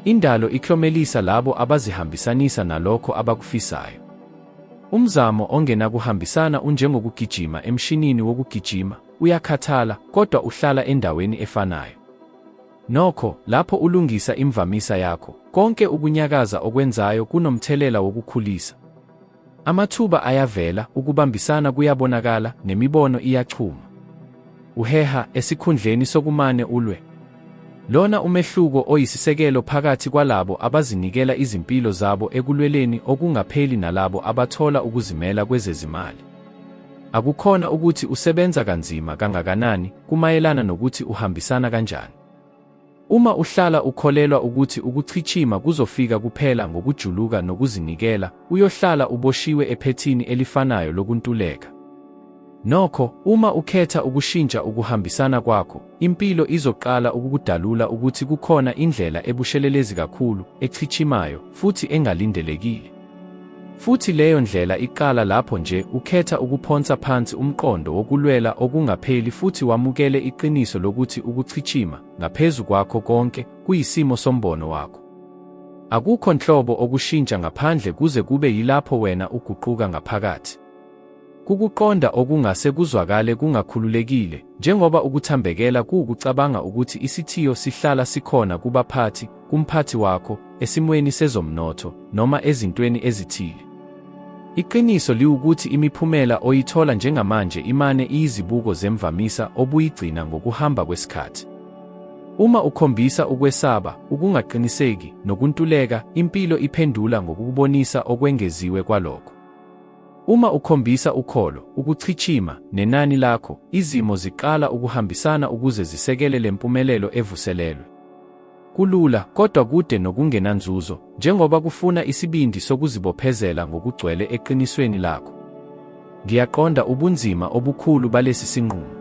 Indalo iklomelisa labo abazihambisanisa nalokho abakufisayo. Umzamo ongenakuhambisana unjengokugijima emshinini wokugijima, uyakhathala, kodwa uhlala endaweni efanayo. Nokho, lapho ulungisa imvamisa yakho, konke ukunyakaza okwenzayo kunomthelela wokukhulisa. Amathuba ayavela, ukubambisana kuyabonakala, nemibono iyachuma. Uheha, esikhundleni sokumane ulwe. Lona umehluko oyisisekelo phakathi kwalabo abazinikela izimpilo zabo ekulweleni okungapheli nalabo abathola ukuzimela kwezezimali. Akukhona ukuthi usebenza kanzima kangakanani, kumayelana nokuthi uhambisana kanjani. Uma uhlala ukholelwa ukuthi ukuchichima kuzofika kuphela ngokujuluka nokuzinikela, uyohlala uboshiwe ephethini elifanayo lokuntuleka. Nokho, uma ukhetha ukushintsha ukuhambisana kwakho, impilo izoqala ukukudalula ukuthi kukhona indlela ebushelelezi kakhulu, echichimayo, futhi engalindelekile. Futhi leyo ndlela iqala lapho nje ukhetha ukuphonsa phansi umqondo wokulwela okungapheli futhi wamukele iqiniso lokuthi ukuchichima, ngaphezu kwakho konke, kuyisimo sombono wakho. Akukho nhlobo okushintsha ngaphandle kuze kube yilapho wena uguquka ngaphakathi. Kukuqonda okungase kuzwakale kungakhululekile, njengoba ukuthambekela kuwukucabanga ukuthi isithiyo sihlala sikhona kubaphathi, kumphathi wakho, esimweni sezomnotho, noma ezintweni ezithile. Iqiniso liwukuthi imiphumela oyithola njengamanje imane iyizibuko zemvamisa obuyigcina ngokuhamba kwesikhathi. Uma ukhombisa ukwesaba, ukungaqiniseki, nokuntuleka, impilo iphendula ngokukubonisa okwengeziwe kwalokho. Uma ukhombisa ukholo, ukuchichima, nenani lakho, izimo ziqala ukuhambisana ukuze zisekele le mpumelelo evuselelwe. Kulula, kodwa kude nokungenanzuzo, njengoba kufuna isibindi sokuzibophezela ngokugcwele eqinisweni lakho. Ngiyaqonda ubunzima obukhulu balesi sinqumo.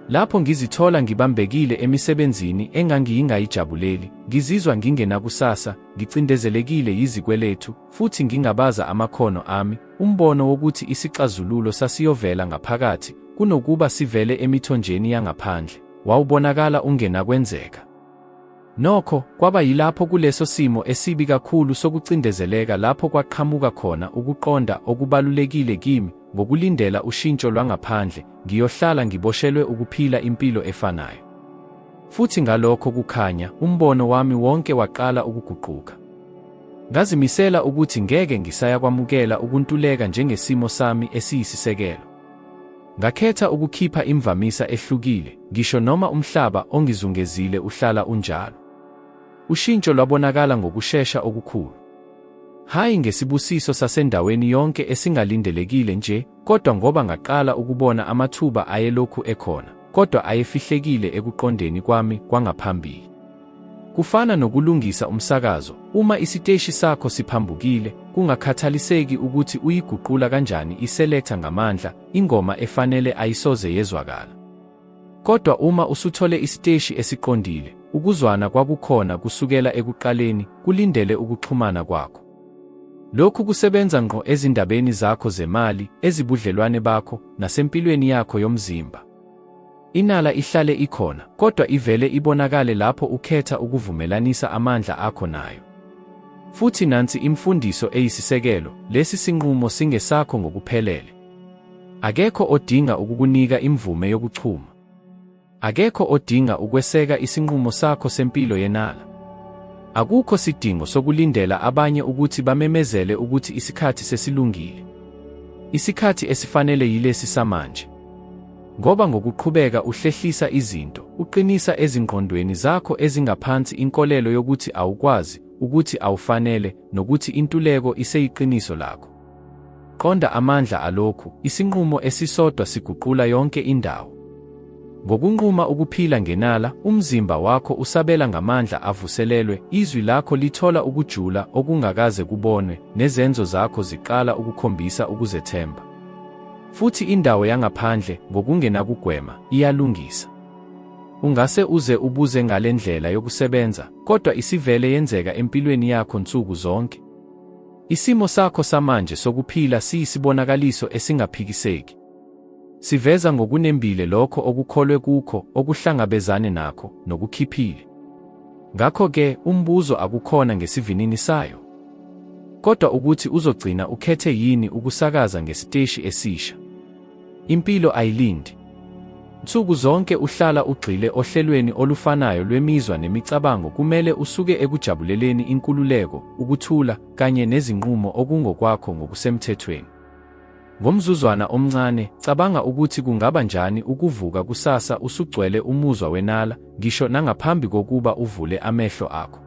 Lapho ngizithola ngibambekile emisebenzini engangiyingayijabuleli, ngizizwa ngingenakusasa, ngicindezelekile yizikweletu, futhi ngingabaza amakhono ami, umbono wokuthi isixazululo sasiyovela ngaphakathi kunokuba sivele emithonjeni yangaphandle, wawubonakala ungenakwenzeka. Nokho, kwaba yilapho kuleso simo esibi kakhulu sokucindezeleka lapho kwaqhamuka khona ukuqonda okubalulekile kimi, ngokulindela ushintsho lwangaphandle, ngiyohlala ngiboshelwe ukuphila impilo efanayo. Futhi ngalokho kukhanya, umbono wami wonke waqala ukuguquka. Ngazimisela ukuthi ngeke ngisayakwamukela ukuntuleka njengesimo sami esiyisisekelo. Ngakhetha ukukhipha imvamisa ehlukile, ngisho noma umhlaba ongizungezile uhlala unjalo. Ushintsho lwabonakala ngokushesha okukhulu. Hhayi ngesibusiso sasendaweni yonke esingalindelekile nje, kodwa ngoba ngaqala ukubona amathuba ayelokhu ekhona, kodwa ayefihlekile ekuqondeni kwami kwangaphambili. Kufana nokulungisa umsakazo, uma isiteshi sakho siphambukile, kungakhathaliseki ukuthi uyiguqula kanjani i-selector ngamandla, ingoma efanele ayisoze yezwakala. Kodwa uma usuthole isiteshi esiqondile, ukuzwana kwakukhona kusukela ekuqaleni, kulindele ukuxhumana kwakho. Lokhu kusebenza ngqo ezindabeni zakho zemali, ezibudlelwane bakho, nasempilweni yakho yomzimba. Inala ihlale ikhona, kodwa ivele ibonakale lapho ukhetha ukuvumelanisa amandla akho nayo. Futhi nansi imfundiso eyisisekelo, lesi sinqumo singesakho ngokuphelele. Akekho odinga ukukunika imvume yokuchuma. Akekho odinga ukweseka isinqumo sakho sempilo yenala. Akukho sidingo sokulindela abanye ukuthi bamemezele ukuthi isikhathi sesilungile. Isikhathi esifanele yilesi samanje. Ngoba ngokuqhubeka uhlehlisa izinto, uqinisa ezingqondweni zakho ezingaphansi inkolelo yokuthi awukwazi, ukuthi awufanele, nokuthi intuleko iseyiqiniso lakho. Qonda amandla alokhu, isinqumo esisodwa siguqula yonke indawo. Ngokunquma ukuphila ngenala, umzimba wakho usabela ngamandla avuselelwe, izwi lakho lithola ukujula okungakaze kubonwe, nezenzo zakho ziqala ukukhombisa ukuzethemba. Futhi indawo yangaphandle, ngokungenakugwema, iyalungisa. Ungase uze ubuze ngale ndlela yokusebenza, kodwa isivele yenzeka empilweni yakho nsuku zonke. Isimo sakho samanje sokuphila siyisibonakaliso esingaphikiseki. Siveza ngokunembile lokho okukholwe kukho, okuhlangabezane nakho, nokukhiphile. Ngakho-ke, umbuzo akukhona ngesivinini sayo, kodwa ukuthi uzogcina ukhethe yini ukusakaza ngesiteshi esisha. Impilo ayilindi. Nsuku zonke uhlala ugxile ohlelweni olufanayo lwemizwa nemicabango kumele usuke ekujabuleleni inkululeko, ukuthula, kanye nezinqumo okungokwakho ngokusemthethweni. Ngomzuzwana omncane, cabanga ukuthi kungaba njani ukuvuka kusasa usugcwele umuzwa wenala, ngisho nangaphambi kokuba uvule amehlo akho.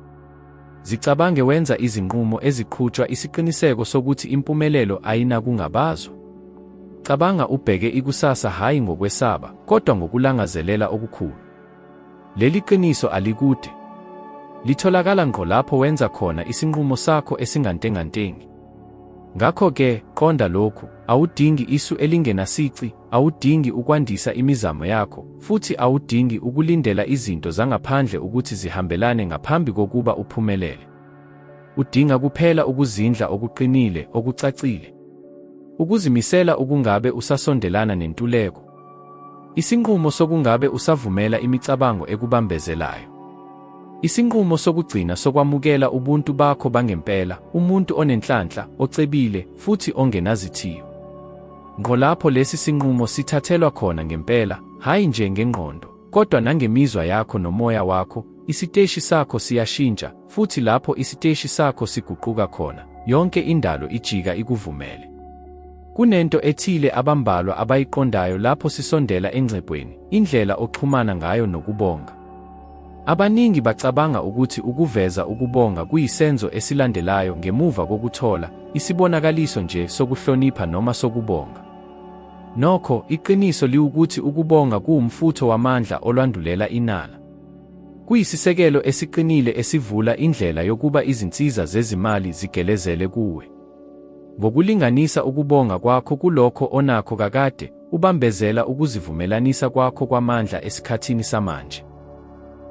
Zicabange wenza izinqumo eziqhutshwa isiqiniseko sokuthi impumelelo ayinakungabazwa. Cabanga ubheke ikusasa hhayi ngokwesaba, kodwa ngokulangazelela okukhulu. Leli qiniso alikude. Litholakala ngqo lapho wenza khona isinqumo sakho esingantengantengi. Ngakho-ke, qonda lokhu, awudingi isu elingenasici, awudingi ukwandisa imizamo yakho, futhi awudingi ukulindela izinto zangaphandle ukuthi zihambelane ngaphambi kokuba uphumelele. Udinga kuphela ukuzindla okuqinile, okucacile. Ukuzimisela ukungabe usasondelana nentuleko. Isinqumo sokungabe usavumela imicabango ekubambezelayo. Isinqumo sokugcina sokwamukela ubuntu bakho bangempela, umuntu onenhlanhla, ocebile, futhi ongenazithiyo. Ngqo lapho lesi sinqumo sithathelwa khona ngempela, hhayi nje ngengqondo, kodwa nangemizwa yakho nomoya wakho, isiteshi sakho siyashintsha, futhi lapho isiteshi sakho siguquka khona, yonke indalo ijika ikuvumele. Kunento ethile abambalwa abayiqondayo lapho sisondela engcebweni, indlela oxhumana ngayo nokubonga. Abaningi bacabanga ukuthi ukuveza ukubonga kuyisenzo esilandelayo ngemuva kokuthola, isibonakaliso nje sokuhlonipha noma sokubonga. Nokho, iqiniso liwukuthi ukubonga kuwumfutho wamandla olwandulela inala. Kuyisisekelo esiqinile esivula indlela yokuba izinsiza zezimali zigelezele kuwe. Ngokulinganisa ukubonga kwakho kulokho onakho kakade, ubambezela ukuzivumelanisa kwakho kwamandla esikhathini samanje.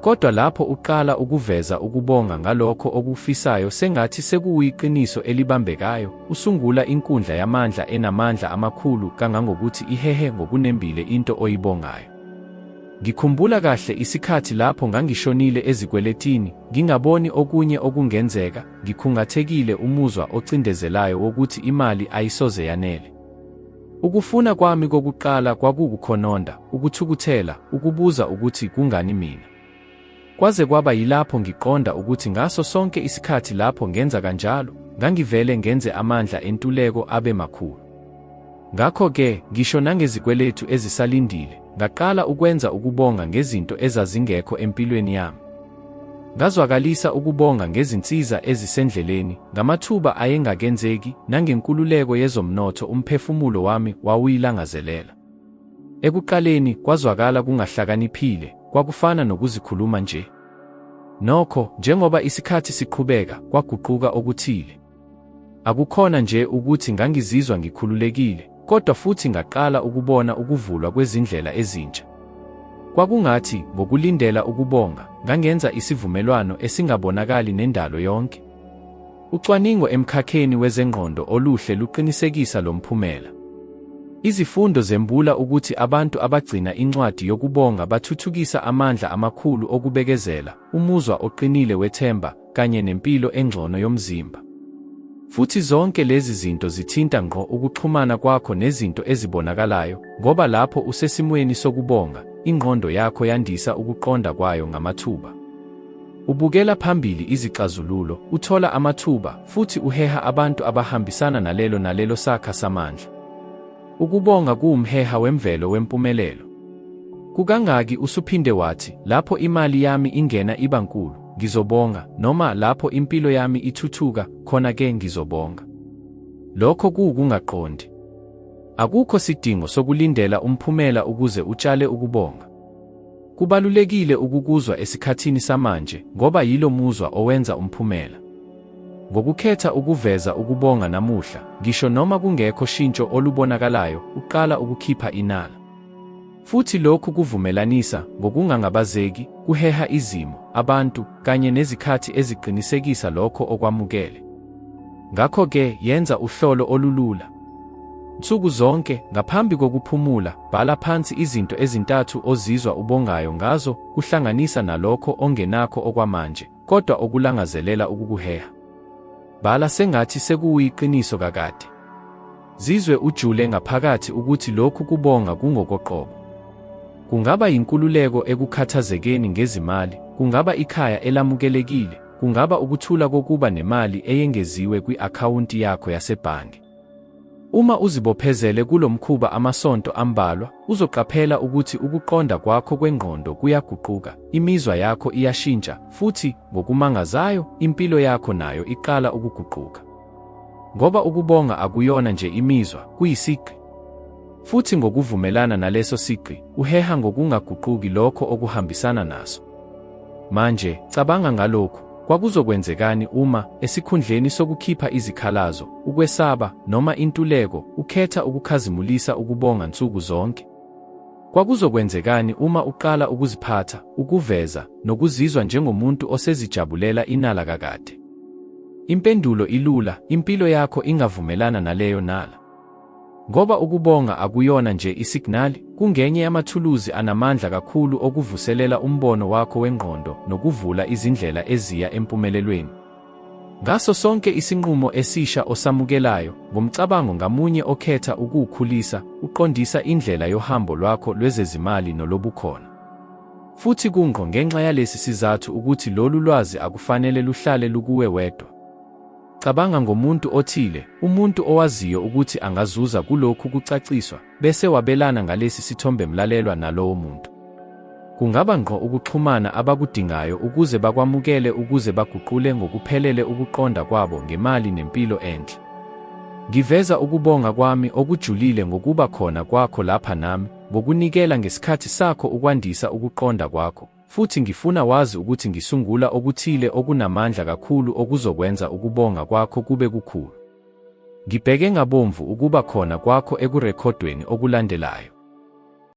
Kodwa lapho uqala ukuveza ukubonga ngalokho okufisayo sengathi sekuyiqiniso elibambekayo, usungula inkundla yamandla enamandla amakhulu kangangokuthi ihehe ngokunembile into oyibongayo. Ngikhumbula kahle isikhathi lapho ngangishonile ezikweletini, ngingaboni okunye okungenzeka, ngikhungathekile umuzwa ocindezelayo wokuthi imali ayisoze yanele. Ukufuna kwami kokuqala kwakuwukukhononda, ukuthukuthela, ukubuza ukuthi kungani mina. Kwaze kwaba yilapho ngiqonda ukuthi ngaso sonke isikhathi lapho ngenza kanjalo, ngangivele ngenze amandla entuleko abe makhulu. Ngakho-ke, ngisho nangezikweletu ezisalindile, ngaqala ukwenza ukubonga ngezinto ezazingekho empilweni yami. Ngazwakalisa ukubonga ngezinsiza ezisendleleni, ngamathuba ayengakenzeki, nangenkululeko yezomnotho umphefumulo wami wawuyilangazelela. Ekuqaleni, kwazwakala kungahlakaniphile, kwakufana nokuzikhuluma nje. Nokho, njengoba isikhathi siqhubeka, kwaguquka okuthile. Akukhona nje ukuthi ngangizizwa ngikhululekile, kodwa futhi ngaqala ukubona ukuvulwa kwezindlela ezintsha. Kwakungathi, ngokulindela ukubonga, ngangenza isivumelwano esingabonakali nendalo yonke. Ucwaningo emkhakheni wezengqondo oluhle luqinisekisa lo mphumela. Izifundo zembula ukuthi abantu abagcina incwadi yokubonga bathuthukisa amandla amakhulu okubekezela, umuzwa oqinile wethemba, kanye nempilo engcono yomzimba. Futhi zonke lezi zinto zithinta ngqo ukuxhumana kwakho nezinto ezibonakalayo, ngoba lapho usesimweni sokubonga, ingqondo yakho yandisa ukuqonda kwayo ngamathuba. Ubukela phambili izixazululo, uthola amathuba, futhi uheha abantu abahambisana nalelo nalelo sakha samandla. Ukubonga kuwumheha wemvelo wempumelelo. Kukangaki usuphinde wathi, lapho imali yami ingena iba nkulu, ngizobonga, noma lapho impilo yami ithuthuka, khona-ke ngizobonga. Lokho kuwukungaqondi. Akukho sidingo sokulindela umphumela ukuze utshale ukubonga. Kubalulekile ukukuzwa esikhathini samanje ngoba yilo muzwa owenza umphumela. Ngokukhetha ukuveza ukubonga namuhla, ngisho noma kungekho shintsho olubonakalayo, uqala ukukhipha inala. Futhi lokhu kuvumelanisa, ngokungangabazeki, kuheha izimo, abantu, kanye nezikhathi eziqinisekisa lokho okwamukele. Ngakho-ke, yenza uhlolo olulula. Nsuku zonke, ngaphambi kokuphumula, bhala phansi izinto ezintathu ozizwa ubongayo ngazo, kuhlanganisa nalokho ongenakho okwamanje, kodwa okulangazelela ukukuheha. Bhala sengathi sekuwuyiqiniso kakade. Zizwe ujule ngaphakathi ukuthi lokhu kubonga kungokoqobo. Kungaba yinkululeko ekukhathazekeni ngezimali, kungaba ikhaya elamukelekile, kungaba ukuthula kokuba nemali eyengeziwe kwi-akhawunti yakho yasebhange. Uma uzibophezele kulo mkhuba amasonto ambalwa, uzoqaphela ukuthi ukuqonda kwakho kwengqondo kuyaguquka, imizwa yakho iyashintsha, futhi, ngokumangazayo, impilo yakho nayo iqala ukuguquka. Ngoba ukubonga akuyona nje imizwa, kuyisigqi. Futhi ngokuvumelana naleso sigqi, uheha ngokungaguquki lokho okuhambisana naso. Manje, cabanga ngalokhu, Kwakuzokwenzekani uma, esikhundleni sokukhipha izikhalazo, ukwesaba, noma intuleko, ukhetha ukukhazimulisa ukubonga nsuku zonke? Kwakuzokwenzekani uma uqala ukuziphatha, ukuveza, nokuzizwa njengomuntu osezijabulela inala kakade? Impendulo ilula, impilo yakho ingavumelana naleyo nala. Ngoba ukubonga akuyona nje isignali, kungenye yamathuluzi anamandla kakhulu okuvuselela umbono wakho wengqondo nokuvula izindlela eziya empumelelweni. Ngaso sonke isinqumo esisha osamukelayo, ngomcabango ngamunye okhetha ukuwukhulisa, uqondisa indlela yohambo lwakho lwezezimali nolobukhona. Futhi kungqo ngenxa yalesi sizathu ukuthi lolu lwazi akufanele luhlale lukuwe wedwa. Cabanga ngomuntu othile, umuntu owaziyo ukuthi angazuza kulokhu kucaciswa, bese wabelana ngalesi sithombemlalelwa nalowo muntu. Kungaba ngqo ukuxhumana abakudingayo ukuze bakwamukele ukuze baguqule ngokuphelele ukuqonda kwabo ngemali nempilo enhle. Ngiveza ukubonga kwami okujulile ngokuba khona kwakho lapha nami, ngokunikela ngesikhathi sakho ukwandisa ukuqonda kwakho. Futhi ngifuna wazi ukuthi ngisungula okuthile okunamandla kakhulu okuzokwenza ukubonga kwakho kube kukhulu. Ngibheke ngabomvu ukuba khona kwakho ekurekhodweni okulandelayo.